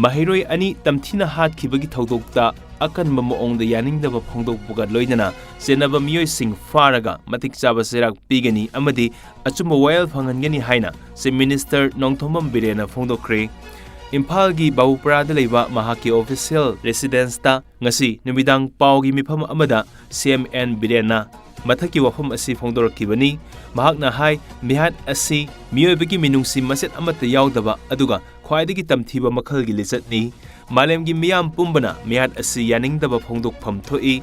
ꯃꯍꯩꯔꯣꯏ ꯑꯅꯤ ꯇꯝꯊꯤꯅ ꯍꯥꯠꯈꯤꯕꯒꯤ ꯊꯧꯗꯣꯛꯇ ꯑꯀꯟꯕ ꯃꯑꯣꯡꯗ ꯌꯥꯅꯤꯡꯗꯕ ꯐꯣꯡꯗꯣꯛꯄꯒ ꯂꯣꯏꯅꯅ ꯆꯦꯟꯅꯕ ꯃꯤꯑꯣꯏꯁꯤꯡ ꯐꯥꯔꯒ ꯃꯇꯤꯛ ꯆꯥꯕ ꯆꯩꯔꯥꯛ ꯄꯤꯒꯅꯤ ꯑꯃꯗꯤ ꯑꯆꯨꯝꯕ ꯋꯥꯌꯦꯜ ꯐꯪꯍꯟꯒꯅꯤ ꯍꯥꯏꯅ Chief Minister ꯅꯣꯡꯊꯣꯝꯕꯝ ꯕꯤꯔꯦꯟꯅ ꯐꯣꯡꯗꯣꯛꯈ꯭ꯔꯦ꯫ ꯏꯝꯐꯥꯜꯒꯤ ꯕꯥꯕꯨꯄꯔꯥꯗ ꯂꯩꯕ ꯃꯍꯥꯛꯀꯤ official residenceꯇ ꯉꯁꯤ ꯅꯨꯃꯤꯗꯥꯡ ꯄꯥꯎꯒꯤ ꯃꯤꯐꯝ ꯑꯃꯗ ꯁꯤ ꯑꯦꯝ ꯑꯦꯟ ꯕꯤꯔꯦꯟꯅ ꯃꯊꯛꯀꯤ ꯋꯥꯐꯝ ꯑꯁꯤ ꯐꯣꯡꯗꯣꯔꯛꯈꯤꯕꯅꯤ꯫ ꯃꯍꯥꯛꯅ ꯍꯥꯏ, ꯃꯤꯍꯥꯠ ꯑꯁꯤ ꯃꯤꯑꯣꯏꯕꯒꯤ ꯃꯤꯅꯨꯡꯁꯤ ꯃꯆꯦꯠ ꯑꯃꯠꯇ ꯌꯥꯎꯗꯕ ꯑꯗꯨꯒ ꯈ꯭ꯋꯥꯏꯗꯒꯤ ꯇꯝꯊꯤꯕ ꯃꯈꯜꯒꯤ ꯂꯤꯆꯠꯅꯤ꯫ ꯃꯥꯂꯦꯝꯒꯤ ꯃꯤꯌꯥꯝ ꯄꯨꯝꯕꯅ ꯃꯤꯍꯥꯠ ꯑꯁꯤ ꯌꯥꯅꯤꯡꯗꯕ ꯐꯣꯡꯗꯣꯛꯐꯝ ꯊꯣꯛꯏ꯫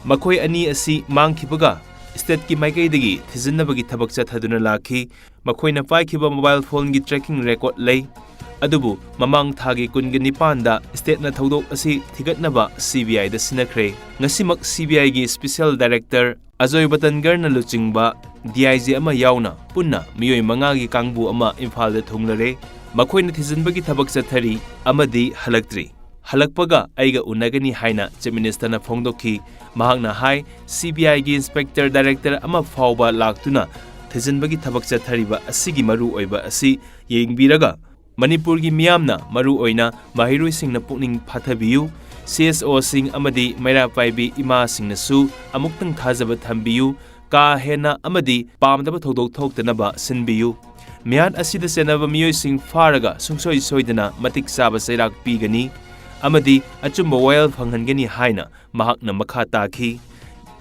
ꯃꯈꯣꯏ ꯑꯅꯤ ꯑꯁꯤ ꯃꯥꯡꯈꯤꯕꯒ ꯁ꯭ꯇꯦꯠꯀꯤ ꯃꯥꯏꯀꯩꯗꯒꯤ ꯊꯤꯖꯤꯟꯅꯕꯒꯤ ꯊꯕꯛ ꯆꯠꯊꯗꯨꯅ ꯂꯥꯛꯈꯤ꯫ ꯃꯈꯣꯏꯅ ꯄꯥꯏꯈꯤꯕ ꯃꯣꯕꯥꯏꯜ ꯐꯣꯟꯒꯤ ꯇ꯭ꯔꯦꯀꯤꯡ ꯔꯦꯀꯣꯔꯗ ꯂꯩ꯫ ꯑꯗꯨꯕꯨ ꯃꯃꯥꯡ ꯊꯥꯒꯤ ꯀꯨꯟꯒ ꯅꯤꯄꯥꯟꯗ ꯁ꯭ꯇꯦꯠꯅ ꯊꯧꯗꯣꯛ ꯑꯁꯤ ꯊꯤꯒꯠꯅꯕ ꯁꯤ ꯕꯤ ꯑꯥꯏꯗ ꯁꯤꯟꯅꯈ꯭ꯔꯦ꯫ ꯉꯁꯤꯃꯛ ꯁꯤ ꯕꯤ ꯑꯥꯏꯒꯤ ꯁ꯭ꯄꯦꯁꯤꯌꯦꯜ ꯗꯥꯏꯔꯦꯛꯇꯔ ꯑꯖꯣꯏ ꯕꯇꯟꯒꯔꯅ ꯂꯨꯆꯤꯡꯕ ꯗꯤ ꯑꯥꯏ ꯖꯤ ꯑꯃ ꯌꯥꯎꯅ ꯄꯨꯟꯅ ꯃꯤꯑꯣꯏ ꯃꯉꯥꯒꯤ ꯀꯥꯡꯕꯨ ꯑꯃ ꯏꯝꯐꯥꯜꯗ ꯊꯨꯡꯂꯔꯦ꯫ ꯃꯈꯣꯏꯅ ꯊꯤꯖꯤꯟꯕꯒꯤ ꯊꯕꯛ ꯆꯠꯊꯔꯤ ꯑꯃꯗꯤ ꯍꯜꯂꯛꯇ꯭ꯔꯤ꯫ ꯍꯜꯂꯛꯄꯒ ꯑꯩꯒ ꯎꯅꯒꯅꯤ ꯍꯥꯏꯅ ꯆꯤꯐ ꯃꯤꯅꯤꯁꯇꯔꯅ ꯐꯣꯡꯗꯣꯛꯈꯤ꯫ ꯃꯍꯥꯛꯅ ꯍꯥꯏ, ꯁꯤ ꯕꯤ ꯑꯥꯏꯒꯤ ꯏꯟꯁꯄꯦꯛꯇꯔ ꯗꯥꯏꯔꯦꯛꯇꯔ ꯑꯃ ꯐꯥꯎꯕ ꯂꯥꯛꯇꯨꯅ ꯊꯤꯖꯤꯟꯕꯒꯤ ꯊꯕꯛ ꯆꯠꯊꯔꯤꯕ ꯑꯁꯤꯒꯤ ꯃꯔꯨꯑꯣꯏꯕ ꯑꯁꯤ ꯌꯦꯡꯕꯤꯔꯒ ꯃꯅꯤꯄꯨꯔꯒꯤ ꯃꯤꯌꯥꯝꯅ, ꯃꯔꯨꯑꯣꯏꯅ ꯃꯍꯩꯔꯣꯏꯁꯤꯡꯅ ꯄꯨꯛꯅꯤꯡ ꯐꯥꯊꯕꯤꯌꯨ꯫ ꯁꯤ ꯑꯦꯁ ꯑꯣꯁꯤꯡ ꯑꯃꯗꯤ ꯃꯩꯔꯥ ꯄꯥꯏꯕꯤ ꯏꯃꯥꯁꯤꯡꯅꯁꯨ ꯑꯃꯨꯛꯇꯪ ꯊꯥꯖꯕ ꯊꯝꯕꯤꯌꯨ꯫ ꯀꯥ ꯍꯦꯟꯅ ꯑꯃꯗꯤ ꯄꯥꯝꯗꯕ ꯊꯧꯗꯣꯛ ꯊꯣꯛꯇꯅꯕ ꯁꯤꯟꯕꯤꯌꯨ꯫ ꯃꯤꯍꯥꯠ ꯑꯁꯤꯗ ꯆꯦꯟꯅꯕ ꯃꯤꯑꯣꯏꯁꯤꯡ ꯐꯥꯔꯒ ꯁꯨꯡꯁꯣꯏ ꯁꯣꯏꯗꯅ ꯃꯇꯤꯛ ꯆꯥꯕ ꯆꯩꯔꯥꯛ ꯄꯤꯒꯅꯤ ꯑꯃꯗꯤ ꯑꯆꯨꯝꯕ ꯋꯥꯌꯦꯜ ꯐꯪꯍꯟꯒꯅꯤ ꯍꯥꯏꯅ ꯃꯍꯥꯛꯅ ꯃꯈꯥ ꯇꯥꯈꯤ꯫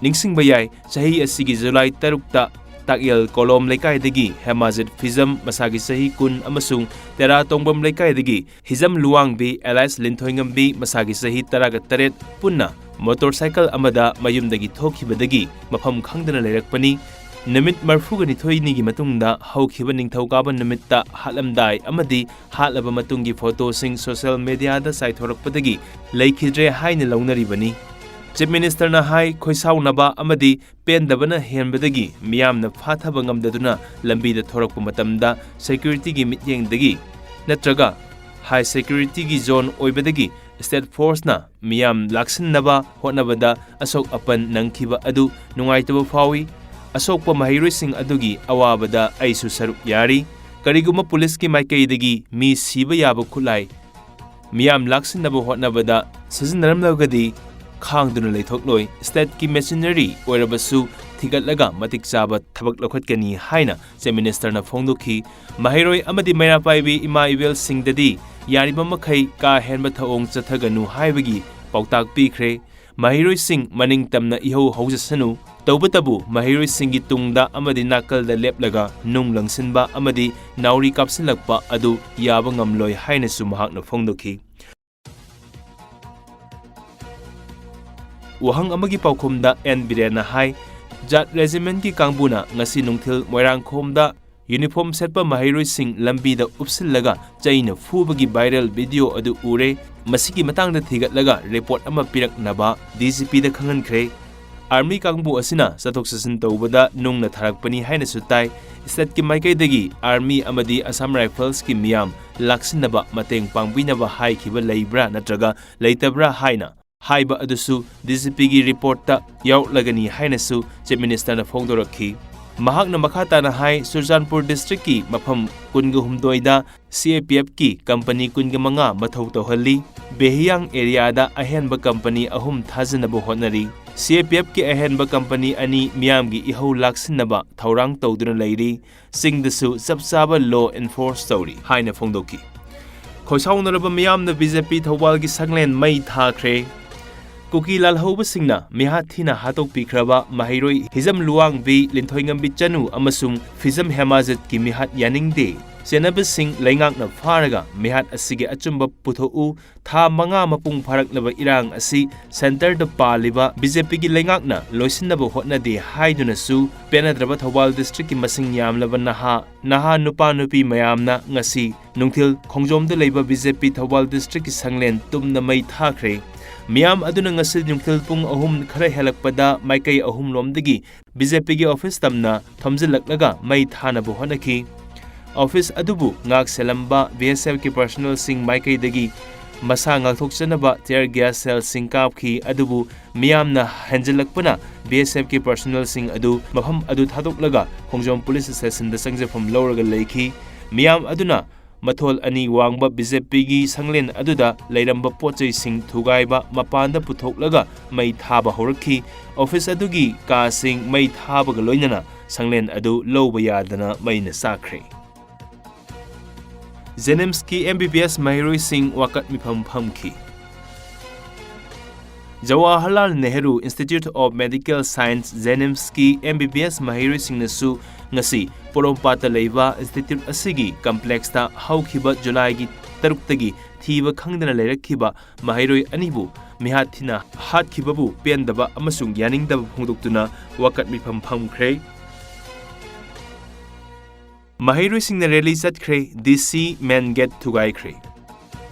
ꯅꯤꯡꯁꯤꯡꯕ ꯌꯥꯏ, ꯆꯍꯤ ꯑꯁꯤꯒꯤ ꯖꯨꯂꯥꯏ ꯇꯔꯨꯛꯇ ꯇꯥꯛꯌꯦꯜ ꯀꯣꯂꯣꯝ ꯂꯩꯀꯥꯏꯗꯒꯤ ꯍꯦꯃꯥꯖꯤꯠ ꯐꯤꯖꯝ, ꯃꯁꯥꯒꯤ ꯆꯍꯤ ꯀꯨꯟ, ꯑꯃꯁꯨꯡ ꯇꯦꯔꯥ ꯇꯣꯡꯕꯝ ꯂꯩꯀꯥꯏꯗꯒꯤ ꯍꯤꯖꯝ ꯂꯨꯋꯥꯡꯕꯤ ꯑꯦꯂꯥꯏꯁ ꯂꯤꯟꯊꯣꯏꯉꯝꯕꯤ, ꯃꯁꯥꯒꯤ ꯆꯍꯤ ꯇꯔꯥꯒ ꯇꯔꯦꯠ, ꯄꯨꯟꯅ ꯃꯣꯇꯣꯔꯁꯥꯏꯀꯜ ꯑꯃꯗ ꯃꯌꯨꯝꯗꯒꯤ ꯊꯣꯛꯈꯤꯕꯗꯒꯤ ꯃꯐꯝ ꯈꯪꯗꯅ ꯂꯩꯔꯛꯄꯅꯤ꯫ ꯅꯨꯃꯤꯠ ꯃꯔꯤꯐꯨꯒ ꯅꯤꯊꯣꯏꯅꯤꯒꯤ ꯃꯇꯨꯡꯗ ꯍꯧꯈꯤꯕ ꯅꯤꯡꯊꯧꯀꯥꯕ ꯅꯨꯃꯤꯠꯇ ꯍꯥꯠꯂꯝꯗꯥꯏ ꯑꯃꯗꯤ ꯍꯥꯠꯂꯕ ꯃꯇꯨꯡꯒꯤ ꯐꯣꯇꯣꯁꯤꯡ ꯁꯣꯁꯤꯌꯦꯜ ꯃꯤꯗꯤꯌꯥꯗ ꯆꯥꯏꯊꯣꯔꯛꯄꯗꯒꯤ ꯂꯩꯈꯤꯗ꯭ꯔꯦ ꯍꯥꯏꯅ ꯂꯧꯅꯔꯤꯕꯅꯤ꯫ ꯆꯤꯐ ꯃꯤꯅꯤꯁꯇꯔꯅ ꯍꯥꯏ, ꯈꯣꯏꯁꯥꯎꯅꯕ ꯑꯃꯗꯤ ꯄꯦꯟꯗꯕꯅ ꯍꯦꯟꯕꯗꯒꯤ ꯃꯤꯌꯥꯝꯅ ꯐꯥꯊꯕ ꯉꯝꯗꯗꯨꯅ ꯂꯝꯕꯤꯗ ꯊꯣꯔꯛꯄ ꯃꯇꯝꯗ ꯁꯦꯀ꯭ꯌꯨꯔꯤꯇꯤꯒꯤ ꯃꯤꯠꯌꯦꯡꯗꯒꯤ ꯅꯠꯇ꯭ꯔꯒ ꯍꯥꯏ ꯁꯦꯀ꯭ꯌꯨꯔꯤꯇꯤꯒꯤ ꯖꯣꯟ ꯑꯣꯏꯕꯗꯒꯤ ꯁ꯭ꯇꯦꯠ ꯐꯣꯔꯁꯅ ꯃꯤꯌꯥꯝ ꯂꯥꯛꯁꯤꯟꯅꯕ ꯍꯣꯠꯅꯕꯗ ꯑꯁꯣꯛ ꯑꯄꯟ ꯅꯪꯈꯤꯕ ꯑꯗꯨ ꯅꯨꯡꯉꯥꯏꯇꯕ ꯐꯥꯎꯏ꯫ ꯑꯁꯣꯛꯄ ꯃꯍꯩꯔꯣꯏꯁꯤꯡ ꯑꯗꯨꯒꯤ ꯑꯋꯥꯕꯗ ꯑꯩꯁꯨ ꯁꯔꯨꯛ ꯌꯥꯔꯤ꯫ ꯀꯔꯤꯒꯨꯝꯕ ꯄꯨꯂꯤꯁꯀꯤ ꯃꯥꯏꯀꯩꯗꯒꯤ ꯃꯤ ꯁꯤꯕ ꯌꯥꯕ ꯈꯨꯠꯂꯥꯏ ꯃꯤꯌꯥꯝ ꯂꯥꯛꯁꯤꯟꯅꯕ ꯍꯣꯠꯅꯕꯗ ꯁꯤꯖꯤꯟꯅꯔꯝꯂꯒꯗꯤ ꯈꯥꯡꯗꯨꯅ ꯂꯩꯊꯣꯛꯂꯣꯏ꯫ ꯁ꯭ꯇꯦꯠꯀꯤ ꯃꯦꯆꯤꯅꯔꯤ ꯑꯣꯏꯔꯕꯁꯨ ꯊꯤꯒꯠꯂꯒ ꯃꯇꯤꯛ ꯆꯥꯕ ꯊꯕꯛ ꯂꯧꯈꯠꯀꯅꯤ ꯍꯥꯏꯅ ꯆꯤꯐ ꯃꯤꯅꯤꯁꯇꯔꯅ ꯐꯣꯡꯗꯣꯛꯈꯤ꯫ ꯃꯍꯩꯔꯣꯏ ꯑꯃꯗꯤ ꯃꯩꯔꯥ ꯄꯥꯏꯕꯤ ꯏꯃꯥ ꯏꯕꯦꯜꯁꯤꯡꯗꯗꯤ ꯌꯥꯔꯤꯕ ꯃꯈꯩ ꯀꯥ ꯍꯦꯟꯕ ꯊꯧꯑꯣꯡ ꯆꯠꯊꯒꯅꯨ ꯍꯥꯏꯕꯒꯤ ꯄꯥꯎꯇꯥꯛ ꯄꯤꯈ꯭ꯔꯦ꯫ ꯃꯍꯩꯔꯣꯏꯁꯤꯡ ꯃꯅꯤꯡ ꯇꯝꯅ ꯏꯍꯧ ꯍꯧꯖꯁꯅꯨ, ꯇꯧꯕꯇꯕꯨ ꯃꯍꯩꯔꯣꯏꯁꯤꯡꯒꯤ ꯇꯨꯡꯗ ꯑꯃꯗꯤ ꯅꯥꯀꯜꯗ ꯂꯦꯞꯂꯒ ꯅꯨꯡ ꯂꯪꯁꯤꯟꯕ ꯑꯃꯗꯤ ꯅꯥꯎꯔꯤ ꯀꯥꯞꯁꯤꯜꯂꯛꯄ ꯑꯗꯨ ꯌꯥꯕ ꯉꯝꯂꯣꯏ ꯍꯥꯏꯅꯁꯨ ꯃꯍꯥꯛꯅ ꯐꯣꯡꯗꯣꯛꯈꯤ꯫ ꯋꯥꯍꯪ ꯑꯃꯒꯤ ꯄꯥꯎꯈꯨꯝꯗ ꯑꯦꯟ ꯕꯤꯔꯦꯟꯅ ꯍꯥꯏ, ꯖꯥꯠ ꯔꯦꯖꯤꯃꯦꯟꯠꯀꯤ ꯀꯥꯡꯕꯨꯅ ꯉꯁꯤ ꯅꯨꯡꯊꯤꯜ ꯃꯣꯏꯔꯥꯡꯈꯣꯝꯗ ꯌꯨꯅꯤꯐꯣꯔꯝ ꯁꯦꯠꯄ ꯃꯍꯩꯔꯣꯏꯁꯤꯡ ꯂꯝꯕꯤꯗ ꯎꯞꯁꯤꯜꯂꯒ ꯆꯩꯅ ꯐꯨꯕꯒꯤ ꯚꯥꯏꯔꯦꯜ ꯚꯤꯗꯤꯑꯣ ꯑꯗꯨ ꯎꯔꯦ꯫ ꯃꯁꯤꯒꯤ ꯃꯇꯥꯡꯗ ꯊꯤꯒꯠꯂꯒ ꯔꯤꯄꯣꯔꯠ ꯑꯃ ꯄꯤꯔꯛꯅꯕ ꯗꯤ ꯖꯤ ꯄꯤꯗ ꯈꯪꯍꯟꯈ꯭ꯔꯦ꯫ ꯑꯥꯔꯃꯤ ꯀꯥꯡꯕꯨ ꯑꯁꯤꯅ ꯆꯠꯊꯣꯛ ꯆꯠꯁꯤꯟ ꯇꯧꯕꯗ ꯅꯨꯡꯅ ꯊꯥꯔꯛꯄꯅꯤ ꯍꯥꯏꯅꯁꯨ ꯇꯥꯏ꯫ ꯁ꯭ꯇꯦꯠꯀꯤ ꯃꯥꯏꯀꯩꯗꯒꯤ ꯑꯥꯔꯃꯤ ꯑꯃꯗꯤ ꯑꯁꯥꯝ ꯔꯥꯏꯐꯜꯁꯀꯤ ꯃꯤꯌꯥꯝ ꯂꯥꯛꯁꯤꯟꯅꯕ ꯃꯇꯦꯡ ꯄꯥꯡꯕꯤꯅꯕ ꯍꯥꯏꯈꯤꯕ ꯂꯩꯕ꯭ꯔꯥ ꯅꯠꯇ꯭ꯔꯒ ꯂꯩꯇꯕ꯭ꯔꯥ ꯍꯥꯏꯅ ꯍꯥꯏꯕ ꯑꯗꯨꯁꯨ ꯗꯤ ꯖꯤ ꯄꯤꯒꯤ ꯔꯤꯄꯣꯔꯠꯇ ꯌꯥꯎꯔꯛꯂꯒꯅꯤ ꯍꯥꯏꯅꯁꯨ ꯆꯤꯐ ꯃꯤꯅꯤꯁꯇꯔꯅ ꯐꯣꯡꯗꯣꯔꯛꯈꯤ꯫ ꯃꯍꯥꯛꯅ ꯃꯈꯥ ꯇꯥꯅ ꯍꯥꯏ, ꯆꯨꯔꯆꯥꯟꯄꯨꯔ ꯗꯤꯁꯇ꯭ꯔꯤꯛꯀꯤ ꯃꯐꯝ ꯀꯨꯟꯒ ꯍꯨꯝꯗꯣꯏꯗ ꯁꯤ ꯑꯦ ꯄꯤ ꯑꯦꯐꯀꯤ ꯀꯝꯄꯅꯤ ꯀꯨꯟꯒ ꯃꯉꯥ ꯃꯊꯧ ꯇꯧꯍꯜꯂꯤ꯫ ꯕꯦꯍꯤꯌꯥꯡ ꯑꯦꯔꯤꯌꯥꯗ ꯑꯍꯦꯟꯕ ꯀꯝꯄꯅꯤ ꯑꯍꯨꯝ ꯊꯥꯖꯅꯕ ꯍꯣꯠꯅꯔꯤ꯫ ꯁꯤ ꯑꯦ ꯄꯤ ꯑꯦꯐꯀꯤ ꯑꯍꯦꯟꯕ ꯀꯝꯄꯅꯤ ꯑꯅꯤ ꯃꯤꯌꯥꯝꯒꯤ ꯏꯍꯧ ꯂꯥꯛꯁꯤꯟꯅꯕ ꯊꯧꯔꯥꯡ ꯇꯧꯗꯨꯅ ꯂꯩꯔꯤ꯫ ꯆꯤꯡꯗꯁꯨ ꯆꯞ ꯆꯥꯕ ꯂꯣ ꯑꯦꯟꯐꯣꯔꯁ ꯇꯧꯔꯤ ꯍꯥꯏꯅ ꯐꯣꯡꯗꯣꯛꯈꯤ꯫ ꯈꯣꯏꯁꯥꯎꯅꯔꯕ ꯃꯤꯌꯥꯝꯅ ꯕꯤ ꯖꯦ ꯄꯤ ꯊꯧꯕꯥꯜꯒꯤ ꯁꯪꯂꯦꯟ ꯃꯩ ꯊꯥꯈ꯭ꯔꯦ꯫ ꯀꯨꯀꯤ ꯂꯥꯜꯍꯧꯕꯁꯤꯡꯅ ꯃꯤꯍꯥꯠ ꯊꯤꯅ ꯍꯥꯠꯇꯣꯛꯄꯤꯈ꯭ꯔꯕ ꯃꯍꯩꯔꯣꯏ ꯍꯤꯖꯝ ꯂꯨꯋꯥꯡꯕꯤ, ꯂꯤꯟꯊꯣꯏꯉꯝꯕꯤ ꯆꯅꯨ ꯑꯃꯁꯨꯡ ꯐꯤꯖꯝ ꯍꯦꯃꯥꯖꯠꯀꯤ ꯃꯤꯍꯥꯠ ꯌꯥꯅꯤꯡꯗꯦ꯫ ꯆꯦꯟꯅꯕꯁꯤꯡ ꯂꯩꯉꯥꯛꯅ ꯐꯥꯔꯒ ꯃꯤꯍꯥꯠ ꯑꯁꯤꯒꯤ ꯑꯆꯨꯝꯕ ꯄꯨꯊꯣꯛꯎ꯫ ꯊꯥ ꯃꯉꯥ ꯃꯄꯨꯡ ꯐꯥꯔꯛꯂꯕ ꯏꯔꯥꯡ ꯑꯁꯤ ꯁꯦꯟꯇꯔꯗ ꯄꯥꯜꯂꯤꯕ ꯕꯤ ꯖꯦ ꯄꯤꯒꯤ ꯂꯩꯉꯥꯛꯅ ꯂꯣꯏꯁꯤꯟꯅꯕ ꯍꯣꯠꯅꯗꯦ ꯍꯥꯏꯗꯨꯅꯁꯨ ꯄꯦꯟꯅꯗ꯭ꯔꯕ ꯊꯧꯕꯥꯜ ꯗꯤꯁꯇ꯭ꯔꯤꯛꯀꯤ ꯃꯁꯤꯡ ꯌꯥꯝꯂꯕ ꯅꯍꯥ, ꯅꯍꯥ ꯅꯨꯄꯥ ꯅꯨꯄꯤ ꯃꯌꯥꯝꯅ ꯉꯁꯤ ꯅꯨꯡꯊꯤꯜ ꯈꯣꯡꯖꯣꯝꯗ ꯂꯩꯕ ꯕꯤ ꯖꯦ ꯄꯤ ꯊꯧꯕꯥꯜ ꯗꯤꯁꯇ꯭ꯔꯤꯛꯀꯤ ꯁꯪꯂꯦꯟ ꯇꯨꯝꯅ ꯃꯩ ꯊꯥꯈ꯭ꯔꯦ꯫ ꯃꯤꯌꯥꯝ ꯑꯗꯨꯅ ꯉꯁꯤ ꯅꯨꯡꯊꯤꯜ ꯄꯨꯡ ꯑꯍꯨꯝ ꯈꯔ ꯍꯦꯜꯂꯛꯄꯗ ꯃꯥꯏꯀꯩ ꯑꯍꯨꯝꯂꯣꯝꯗꯒꯤ ꯕꯤ ꯖꯦ ꯄꯤꯒꯤ ꯑꯣꯐꯤꯁ ꯇꯝꯅ ꯊꯣꯝꯖꯤꯜꯂꯛꯂꯒ ꯃꯩ ꯊꯥꯅꯕ ꯍꯣꯠꯅꯈꯤ꯫ ꯑꯣꯐꯤꯁ ꯑꯗꯨꯕꯨ ꯉꯥꯛ ꯁꯦꯜꯂꯝꯕ ꯕꯤ ꯑꯦꯁ ꯑꯦꯐꯀꯤ ꯄꯔꯁꯣꯅꯦꯜꯁꯤꯡ ꯃꯥꯏꯀꯩꯗꯒꯤ ꯃꯁꯥ ꯉꯥꯛꯊꯣꯛꯆꯅꯕ tear gas shellꯁꯤꯡ ꯀꯥꯞꯈꯤ, ꯑꯗꯨꯕꯨ ꯃꯤꯌꯥꯝꯅ ꯍꯦꯟꯖꯤꯜꯂꯛꯄꯅ ꯕꯤ ꯑꯦꯁ ꯑꯦꯐꯀꯤ ꯄꯔꯁꯣꯅꯦꯜꯁꯤꯡ ꯑꯗꯨ ꯃꯐꯝ ꯑꯗꯨ ꯊꯥꯗꯣꯛꯂꯒ ꯈꯣꯡꯖꯣꯝ ꯄꯨꯂꯤꯁ ꯁ꯭ꯇꯦꯁꯟꯗ ꯆꯪꯖꯐꯝ ꯂꯧꯔꯒ ꯂꯩꯈꯤ꯫ ꯃꯤꯌꯥꯝ ꯑꯗꯨꯅ ꯃꯊꯣꯜ ꯑꯅꯤ ꯋꯥꯡꯕ ꯕꯤ ꯖꯦ ꯄꯤꯒꯤ ꯁꯪꯂꯦꯟ ꯑꯗꯨꯗ ꯂꯩꯔꯝꯕ ꯄꯣꯠ ꯆꯩꯁꯤꯡ ꯊꯨꯒꯥꯏꯕ ꯃꯄꯥꯟꯗ ꯄꯨꯊꯣꯛꯂꯒ ꯃꯩ ꯊꯥꯕ ꯍꯧꯔꯛꯈꯤ꯫ ꯑꯣꯐꯤꯁ ꯑꯗꯨꯒꯤ ꯀꯥꯁꯤꯡ ꯃꯩ ꯊꯥꯕꯒ ꯂꯣꯏꯅꯅ ꯁꯪꯂꯦꯟ ꯑꯗꯨ ꯂꯧꯕ ꯌꯥꯗꯅ ꯃꯩꯅ ꯆꯥꯛꯈ꯭ꯔꯦ꯫ ꯖꯦꯅꯤꯝꯁꯀꯤ ꯑꯦꯝ ꯕꯤ ꯕꯤ ꯑꯦꯁ ꯃꯍꯩꯔꯣꯏꯁꯤꯡ ꯋꯥꯀꯠ ꯃꯤꯐꯝ ꯐꯝꯈꯤ꯫ Jawaharlal Nehru institute of medical science, ꯖꯦꯅꯤꯝꯁꯀꯤ ꯑꯦꯝ ꯕꯤ ꯕꯤ ꯑꯦꯁ ꯃꯍꯩꯔꯣꯏꯁꯤꯡꯅꯁꯨ ꯉꯁꯤ ꯄꯣꯔꯣꯝꯄꯥꯠꯇ ꯂꯩꯕ ꯏꯟꯁꯇꯤꯇ꯭ꯌꯨꯠ ꯑꯁꯤꯒꯤ ꯀꯝꯄ꯭ꯂꯦꯛꯁꯇ ꯍꯧꯈꯤꯕ ꯖꯨꯂꯥꯏꯒꯤ ꯇꯔꯨꯛꯇꯒꯤ ꯊꯤꯕ ꯈꯪꯗꯅ ꯂꯩꯔꯛꯈꯤꯕ ꯃꯍꯩꯔꯣꯏ ꯑꯅꯤꯕꯨ ꯃꯤꯍꯥꯠ ꯊꯤꯅ ꯍꯥꯠꯈꯤꯕꯕꯨ ꯄꯦꯟꯗꯕ ꯑꯃꯁꯨꯡ ꯌꯥꯅꯤꯡꯗꯕ ꯐꯣꯡꯗꯣꯛꯇꯨꯅ ꯋꯥꯀꯠ ꯃꯤꯐꯝ ꯐꯝꯈ꯭ꯔꯦ꯫ ꯃꯍꯩꯔꯣꯏꯁꯤꯡꯅ ꯔꯦꯂꯤ ꯆꯠꯈ꯭ꯔꯦ, ꯗꯤ ꯁꯤ ꯃꯦꯟ ꯒꯦꯠ ꯊꯨꯒꯥꯏꯈ꯭ꯔꯦ꯫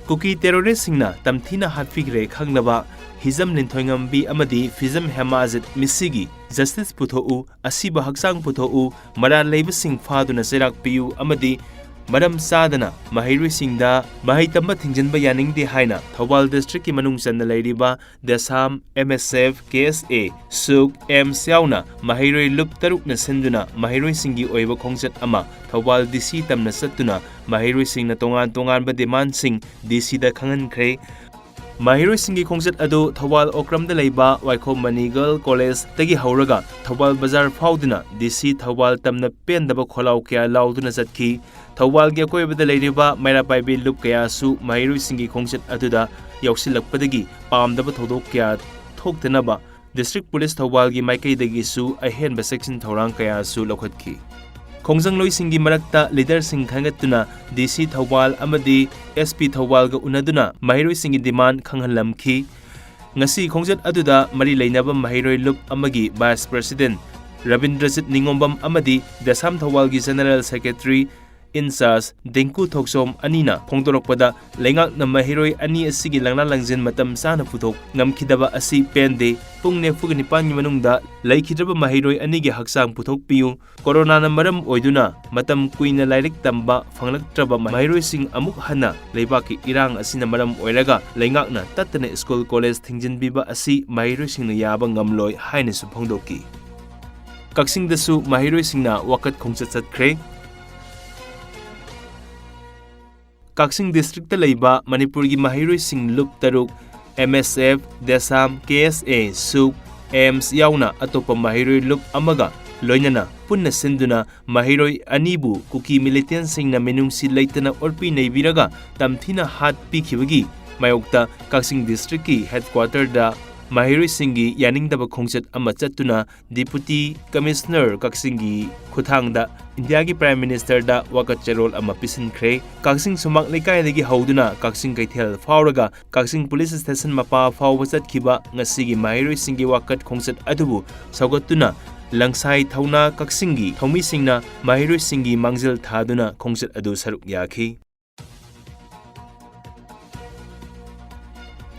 ꯀꯨꯀꯤ ꯇꯦꯔꯣꯔꯤꯁꯁꯤꯡꯅ ꯇꯝꯊꯤꯅ ꯍꯥꯠꯄꯤꯈ꯭ꯔꯦ ꯈꯪꯅꯕ ꯍꯤꯖꯝ ꯂꯤꯟꯊꯣꯏꯉꯝꯕꯤ ꯑꯃꯗꯤ ꯐꯤꯖꯝ ꯍꯦꯃꯥꯖꯤꯠ ꯃꯤꯁꯤꯒꯤ ꯖꯁꯇꯤꯁ ꯄꯨꯊꯣꯛꯎ, ꯑꯁꯤꯕ ꯍꯛꯆꯥꯡ ꯄꯨꯊꯣꯛꯎ, ꯃꯔꯥꯜ ꯂꯩꯕꯁꯤꯡ ꯐꯥꯗꯨꯅ ꯆꯩꯔꯥꯛ ꯄꯤꯌꯨ ꯑꯃꯗꯤ ꯃꯔꯝ ꯆꯥꯗꯅ ꯃꯍꯩꯔꯣꯏꯁꯤꯡꯗ ꯃꯍꯩ ꯇꯝꯕ ꯊꯤꯡꯖꯤꯟꯕ ꯌꯥꯅꯤꯡꯗꯦ ꯍꯥꯏꯅ ꯊꯧꯕꯥꯜ ꯗꯤꯁꯇ꯭ꯔꯤꯛꯀꯤ ꯃꯅꯨꯡ ꯆꯟꯅ ꯂꯩꯔꯤꯕ ꯗꯦꯁꯥꯝ, ꯑꯦꯝ ꯑꯦꯁ ꯑꯦꯐ, ꯀꯦ ꯑꯦꯁ ꯑꯦ, ꯁꯨꯛ, ꯑꯦꯝꯁ ꯌꯥꯎꯅ ꯃꯍꯩꯔꯣꯏ ꯂꯨꯞ ꯇꯔꯨꯛꯅ ꯁꯤꯟꯗꯨꯅ ꯃꯍꯩꯔꯣꯏꯁꯤꯡꯒꯤ ꯑꯣꯏꯕ ꯈꯣꯡꯆꯠ ꯑꯃ ꯊꯧꯕꯥꯜ ꯗꯤ ꯁꯤ ꯇꯝꯅ ꯆꯠꯇꯨꯅ ꯃꯍꯩꯔꯣꯏꯁꯤꯡꯅ ꯇꯣꯉꯥꯟ ꯇꯣꯉꯥꯟꯕ ꯗꯤꯃꯥꯟꯁꯤꯡ ꯗꯤ ꯁꯤꯗ ꯈꯪꯍꯟꯈ꯭ꯔꯦ꯫ ꯃꯍꯩꯔꯣꯏꯁꯤꯡꯒꯤ ꯈꯣꯡꯆꯠ ꯑꯗꯨ ꯊꯧꯕꯥꯜ ꯑꯣꯀ꯭ꯔꯝꯗ ꯂꯩꯕ ꯋꯥꯏꯈꯣꯝ ꯃꯅꯤ ꯒꯔꯜ ꯀꯣꯂꯦꯖꯇꯒꯤ ꯍꯧꯔꯒ ꯊꯧꯕꯥꯜ ꯕꯖꯥꯔ ꯐꯥꯎꯗꯨꯅ ꯗꯤ ꯁꯤ ꯊꯧꯕꯥꯜ ꯇꯝꯅ ꯄꯦꯟꯗꯕ ꯈꯣꯜꯂꯥꯎ ꯀꯌꯥ ꯂꯥꯎꯗꯨꯅ ꯆꯠꯈꯤ꯫ ꯊꯧꯕꯥꯜꯒꯤ ꯑꯀꯣꯏꯕꯗ ꯂꯩꯔꯤꯕ ꯃꯩꯔꯥ ꯄꯥꯏꯕꯤ ꯂꯨꯞ ꯀꯌꯥꯁꯨ ꯃꯍꯩꯔꯣꯏꯁꯤꯡꯒꯤ ꯈꯣꯡꯆꯠ ꯑꯗꯨꯗ ꯌꯥꯎꯁꯤꯜꯂꯛꯄꯗꯒꯤ ꯄꯥꯝꯗꯕ ꯊꯧꯗꯣꯛ ꯀꯌꯥ ꯊꯣꯛꯇꯅꯕ ꯗꯤꯁꯇ꯭ꯔꯤꯛ ꯄꯨꯂꯤꯁ ꯊꯧꯕꯥꯜꯒꯤ ꯃꯥꯏꯀꯩꯗꯒꯤꯁꯨ ꯑꯍꯦꯟꯕ ꯆꯦꯛꯁꯤꯟ ꯊꯧꯔꯥꯡ ꯀꯌꯥꯁꯨ ꯂꯧꯈꯠꯈꯤ꯫ ꯈꯣꯡꯖꯪꯂꯣꯏꯁꯤꯡꯒꯤ ꯃꯔꯛꯇ ꯂꯤꯗꯔꯁꯤꯡ ꯈꯟꯒꯠꯇꯨꯅ ꯗꯤ ꯁꯤ ꯊꯧꯕꯥꯜ ꯑꯃꯗꯤ ꯑꯦꯁ ꯄꯤ ꯊꯧꯕꯥꯜꯒ ꯎꯅꯗꯨꯅ ꯃꯍꯩꯔꯣꯏꯁꯤꯡꯒꯤ ꯗꯤꯃꯥꯟ ꯈꯪꯍꯜꯂꯝꯈꯤ꯫ ꯉꯁꯤ ꯈꯣꯡꯆꯠ ꯑꯗꯨꯗ ꯃꯔꯤ ꯂꯩꯅꯕ ꯃꯍꯩꯔꯣꯏ ꯂꯨꯞ ꯑꯃꯒꯤ ꯚꯥꯏꯁ ꯄ꯭ꯔꯁꯤꯗꯦꯟꯠ ꯔꯕꯤꯟꯗ꯭ꯔꯖꯤꯠ ꯅꯤꯉꯣꯝꯕꯝ ꯑꯃꯗꯤ ꯗꯦꯁꯥꯝ ꯊꯧꯕꯥꯜꯒꯤ ꯖꯦꯅꯔꯦꯜ ꯁꯦꯀ꯭ꯔꯦꯇꯔꯤ ꯏꯟꯆꯥꯔꯖ ꯗꯤꯡꯀꯨ ꯊꯣꯛꯆꯣꯝ ꯑꯅꯤꯅ ꯐꯣꯡꯗꯣꯔꯛꯄꯗ, ꯂꯩꯉꯥꯛꯅ ꯃꯍꯩꯔꯣꯏ ꯑꯅꯤ ꯑꯁꯤꯒꯤ ꯂꯪꯂꯥ ꯂꯪꯖꯤꯟ ꯃꯇꯝ ꯆꯥꯅ ꯄꯨꯊꯣꯛ ꯉꯝꯈꯤꯗꯕ ꯑꯁꯤ ꯄꯦꯟꯗꯦ꯫ ꯄꯨꯡ ꯅꯤꯐꯨꯒ ꯅꯤꯄꯥꯟꯒꯤ ꯃꯅꯨꯡꯗ ꯂꯩꯈꯤꯗ꯭ꯔꯕ ꯃꯍꯩꯔꯣꯏ ꯑꯅꯤꯒꯤ ꯍꯛꯆꯥꯡ ꯄꯨꯊꯣꯛꯄꯤꯌꯨ꯫ ꯀꯣꯔꯣꯅꯥꯅ ꯃꯔꯝ ꯑꯣꯏꯗꯨꯅ ꯃꯇꯝ ꯀꯨꯏꯅ ꯂꯥꯏꯔꯤꯛ ꯇꯝꯕ ꯐꯪꯂꯛꯇ꯭ꯔꯕ ꯃꯍꯩꯔꯣꯏꯁꯤꯡ ꯑꯃꯨꯛ ꯍꯟꯅ ꯂꯩꯕꯥꯛꯀꯤ ꯏꯔꯥꯡ ꯑꯁꯤꯅ ꯃꯔꯝ ꯑꯣꯏꯔꯒ ꯂꯩꯉꯥꯛꯅ ꯇꯠꯇꯅ ꯁ꯭ꯀꯨꯜ ꯀꯣꯂꯦꯖ ꯊꯤꯡꯖꯤꯟꯕꯤꯕ ꯑꯁꯤ ꯃꯍꯩꯔꯣꯏꯁꯤꯡꯅ ꯌꯥꯕ ꯉꯝꯂꯣꯏ ꯍꯥꯏꯅꯁꯨ ꯐꯣꯡꯗꯣꯛꯈꯤ꯫ ꯀꯛꯆꯤꯡꯗꯁꯨ ꯃꯍꯩꯔꯣꯏꯁꯤꯡꯅ ꯋꯥꯀꯠ ꯈꯣꯡꯆꯠ ꯆꯠꯈ꯭ꯔꯦ꯫ ꯀꯛꯆꯤꯡ ꯗꯤꯁꯇ꯭ꯔꯤꯛꯇ ꯂꯩꯕ ꯃꯅꯤꯄꯨꯔꯒꯤ ꯃꯍꯩꯔꯣꯏꯁꯤꯡ ꯂꯨꯞ ꯇꯔꯨꯛ, ꯑꯦꯝ ꯑꯦꯁ ꯑꯦꯐ, ꯗꯦꯁꯥꯝ, ꯀꯦ ꯑꯦꯁ ꯑꯦ, ꯁꯨꯛ, ꯑꯦꯝꯁ ꯌꯥꯎꯅ ꯑꯇꯣꯞꯄ ꯃꯍꯩꯔꯣꯏ ꯂꯨꯞ ꯑꯃꯒ ꯂꯣꯏꯅꯅ ꯄꯨꯟꯅ ꯁꯤꯟꯗꯨꯅ ꯃꯍꯩꯔꯣꯏ ꯑꯅꯤꯕꯨ ꯀꯨꯀꯤ ꯃꯤꯂꯤꯇꯦꯟꯁꯤꯡꯅ ꯃꯤꯅꯨꯡꯁꯤ ꯂꯩꯇꯅ ꯑꯣꯠꯄꯤ ꯅꯩꯕꯤꯔꯒ ꯇꯝꯊꯤꯅ ꯍꯥꯠꯄꯤꯈꯤꯕꯒꯤ ꯃꯥꯌꯣꯛꯇ ꯀꯛꯆꯤꯡ ꯗꯤꯁꯇ꯭ꯔꯤꯛꯀꯤ ꯍꯦꯗꯀ꯭ꯋꯥꯇꯔꯗ ꯃꯍꯩꯔꯣꯏꯁꯤꯡꯒꯤ ꯌꯥꯅꯤꯡꯗꯕ ꯈꯣꯡꯆꯠ ꯑꯃ ꯆꯠꯇꯨꯅ Deputy Commissioner ꯀꯛꯆꯤꯡꯒꯤ ꯈꯨꯠꯊꯥꯡꯗ ꯏꯟꯗꯤꯌꯥꯒꯤ Prime Ministerꯗ ꯋꯥꯀꯠ ꯆꯦꯔꯣꯜ ꯑꯃ ꯄꯤꯁꯤꯟꯈ꯭ꯔꯦ꯫ ꯀꯛꯆꯤꯡ ꯁꯨꯃꯥꯡ ꯂꯩꯀꯥꯏꯗꯒꯤ ꯍꯧꯗꯨꯅ ꯀꯛꯆꯤꯡ ꯀꯩꯊꯦꯜ ꯐꯥꯎꯔꯒ ꯀꯛꯆꯤꯡ Police Station ꯃꯄꯥ ꯐꯥꯎꯕ ꯆꯠꯈꯤꯕ ꯉꯁꯤꯒꯤ ꯃꯍꯩꯔꯣꯏꯁꯤꯡꯒꯤ ꯋꯥꯀꯠ ꯈꯣꯡꯆꯠ ꯑꯗꯨꯕꯨ ꯁꯧꯒꯠꯇꯨꯅ ꯂꯪꯁꯥꯏ ꯊꯧꯅꯥ ꯀꯛꯆꯤꯡꯒꯤ ꯊꯧꯃꯤꯁꯤꯡꯅ ꯃꯍꯩꯔꯣꯏꯁꯤꯡꯒꯤ ꯃꯥꯡꯖꯤꯜ ꯊꯥꯗꯨꯅ ꯈꯣꯡꯆꯠ ꯑꯗꯨ ꯁꯔꯨꯛ ꯌꯥꯈꯤ꯫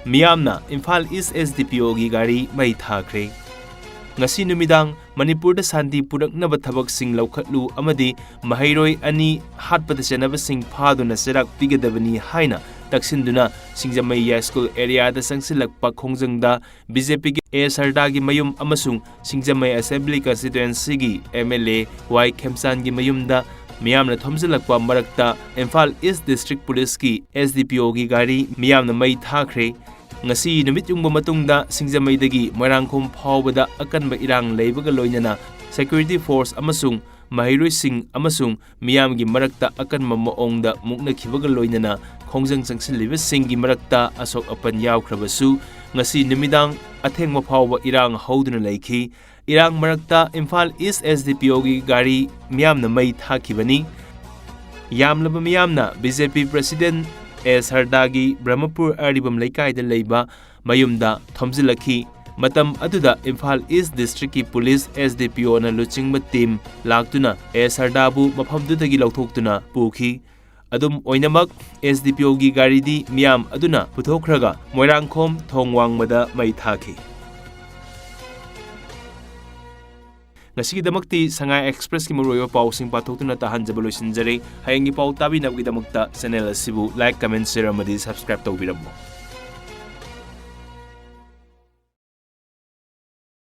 ꯃꯤꯌꯥꯝꯅ ꯏꯝꯐꯥꯜ East SDPOꯒꯤ ꯒꯥꯔꯤ ꯃꯩ ꯊꯥꯈ꯭ꯔꯦ꯫ ꯉꯁꯤ ꯅꯨꯃꯤꯗꯥꯡ ꯃꯅꯤꯄꯨꯔꯗ ꯁꯥꯟꯇꯤ ꯄꯨꯔꯛꯅꯕ ꯊꯕꯛꯁꯤꯡ ꯂꯧꯈꯠꯂꯨ ꯑꯃꯗꯤ ꯃꯍꯩꯔꯣꯏ ꯑꯅꯤ ꯍꯥꯠꯄꯗ ꯆꯦꯟꯅꯕꯁꯤꯡ ꯐꯥꯗꯨꯅ ꯆꯩꯔꯥꯛ ꯄꯤꯒꯗꯕꯅꯤ ꯍꯥꯏꯅ ꯇꯛꯁꯤꯟꯗꯨꯅ ꯁꯤꯡꯖꯃꯩ ꯌꯥꯏꯁ꯭ꯀꯨꯜ ꯑꯦꯔꯤꯌꯥꯗ ꯆꯪꯁꯤꯜꯂꯛꯄ ꯈꯣꯡꯖꯪꯗ BJPꯒꯤ ꯑꯦ ꯁꯔꯗꯥꯒꯤ ꯃꯌꯨꯝ ꯑꯃꯁꯨꯡ ꯁꯤꯡꯖꯃꯩ Assembly Constituencyꯒꯤ MLA ꯋꯥꯏ ꯈꯦꯝꯆꯥꯟꯒꯤ ꯃꯌꯨꯝꯗ ꯃꯤꯌꯥꯝꯅ ꯊꯣꯝꯖꯤꯜꯂꯛꯄ ꯃꯔꯛꯇ ꯏꯝꯐꯥꯜ East District Policeꯀꯤ SDPOꯒꯤ ꯒꯥꯔꯤ ꯃꯤꯌꯥꯝꯅ ꯃꯩ ꯊꯥꯈ꯭ꯔꯦ꯫ ꯉꯁꯤ ꯅꯨꯃꯤꯠ ꯌꯨꯡꯕ ꯃꯇꯨꯡꯗ ꯁꯤꯡꯖꯃꯩꯗꯒꯤ ꯃꯣꯏꯔꯥꯡꯈꯣꯝ ꯐꯥꯎꯕꯗ ꯑꯀꯟꯕ ꯏꯔꯥꯡ ꯂꯩꯕꯒ ꯂꯣꯏꯅꯅ security force ꯑꯃꯁꯨꯡ ꯃꯍꯩꯔꯣꯏꯁꯤꯡ ꯑꯃꯁꯨꯡ ꯃꯤꯌꯥꯝꯒꯤ ꯃꯔꯛꯇ ꯑꯀꯟꯕ ꯃꯑꯣꯡꯗ ꯃꯨꯛꯅꯈꯤꯕꯒ ꯂꯣꯏꯅꯅ ꯈꯣꯡꯖꯪ ꯆꯪꯁꯤꯜꯂꯤꯕꯁꯤꯡꯒꯤ ꯃꯔꯛꯇ ꯑꯁꯣꯛ ꯑꯄꯟ ꯌꯥꯎꯈ꯭ꯔꯕꯁꯨ, ꯉꯁꯤ ꯅꯨꯃꯤꯗꯥꯡ ꯑꯊꯦꯡꯕ ꯐꯥꯎꯕ ꯏꯔꯥꯡ ꯍꯧꯗꯨꯅ ꯂꯩꯈꯤ꯫ ꯏꯔꯥꯡ ꯃꯔꯛꯇ ꯏꯝꯐꯥꯜ East SDPOꯒꯤ ꯒꯥꯔꯤ ꯃꯤꯌꯥꯝꯅ ꯃꯩ ꯊꯥꯈꯤꯕꯅꯤ꯫ ꯌꯥꯝꯂꯕ ꯃꯤꯌꯥꯝꯅ BJP President ꯑꯦ ꯁꯔꯗꯥꯒꯤ ꯕ꯭ꯔꯍꯃꯄꯨꯔ ꯑꯔꯤꯕꯝ ꯂꯩꯀꯥꯏꯗ ꯂꯩꯕ ꯃꯌꯨꯝꯗ ꯊꯣꯝꯖꯤꯜꯂꯛꯈꯤ꯫ ꯃꯇꯝ ꯑꯗꯨꯗ ꯏꯝꯐꯥꯜ East Districtꯀꯤ Police, SDPOꯅ ꯂꯨꯆꯤꯡꯕ team ꯂꯥꯛꯇꯨꯅ ꯑꯦ ꯁꯔꯗꯥꯕꯨ ꯃꯐꯝꯗꯨꯗꯒꯤ ꯂꯧꯊꯣꯛꯇꯨꯅ ꯄꯨꯈꯤ꯫ ꯑꯗꯨꯝ ꯑꯣꯏꯅꯃꯛ, SDPOꯒꯤ ꯒꯥꯔꯤꯗꯤ ꯃꯤꯌꯥꯝ ꯑꯗꯨꯅ ꯄꯨꯊꯣꯛꯈ꯭ꯔꯒ ꯃꯣꯏꯔꯥꯡꯈꯣꯝ ꯊꯣꯡ ꯋꯥꯡꯃꯗ ꯃꯩ ꯊꯥꯈꯤ꯫ ꯉꯁꯤꯒꯤꯗꯃꯛꯇꯤ ꯁꯉꯥꯏ Expressꯀꯤ ꯃꯔꯨꯑꯣꯏꯕ ꯄꯥꯎꯁꯤꯡ ꯄꯥꯊꯣꯛꯇꯨꯅ ꯇꯥꯍꯟꯖꯕ ꯂꯣꯏꯁꯤꯟꯖꯔꯦ꯫ ꯍꯌꯦꯡꯒꯤ ꯄꯥꯎ ꯇꯥꯕꯤꯅꯕꯒꯤꯗꯃꯛꯇ channel ꯑꯁꯤꯕꯨ like, comment, share ꯑꯃꯗꯤ subscribe ꯇꯧꯕꯤꯔꯝꯃꯨ꯫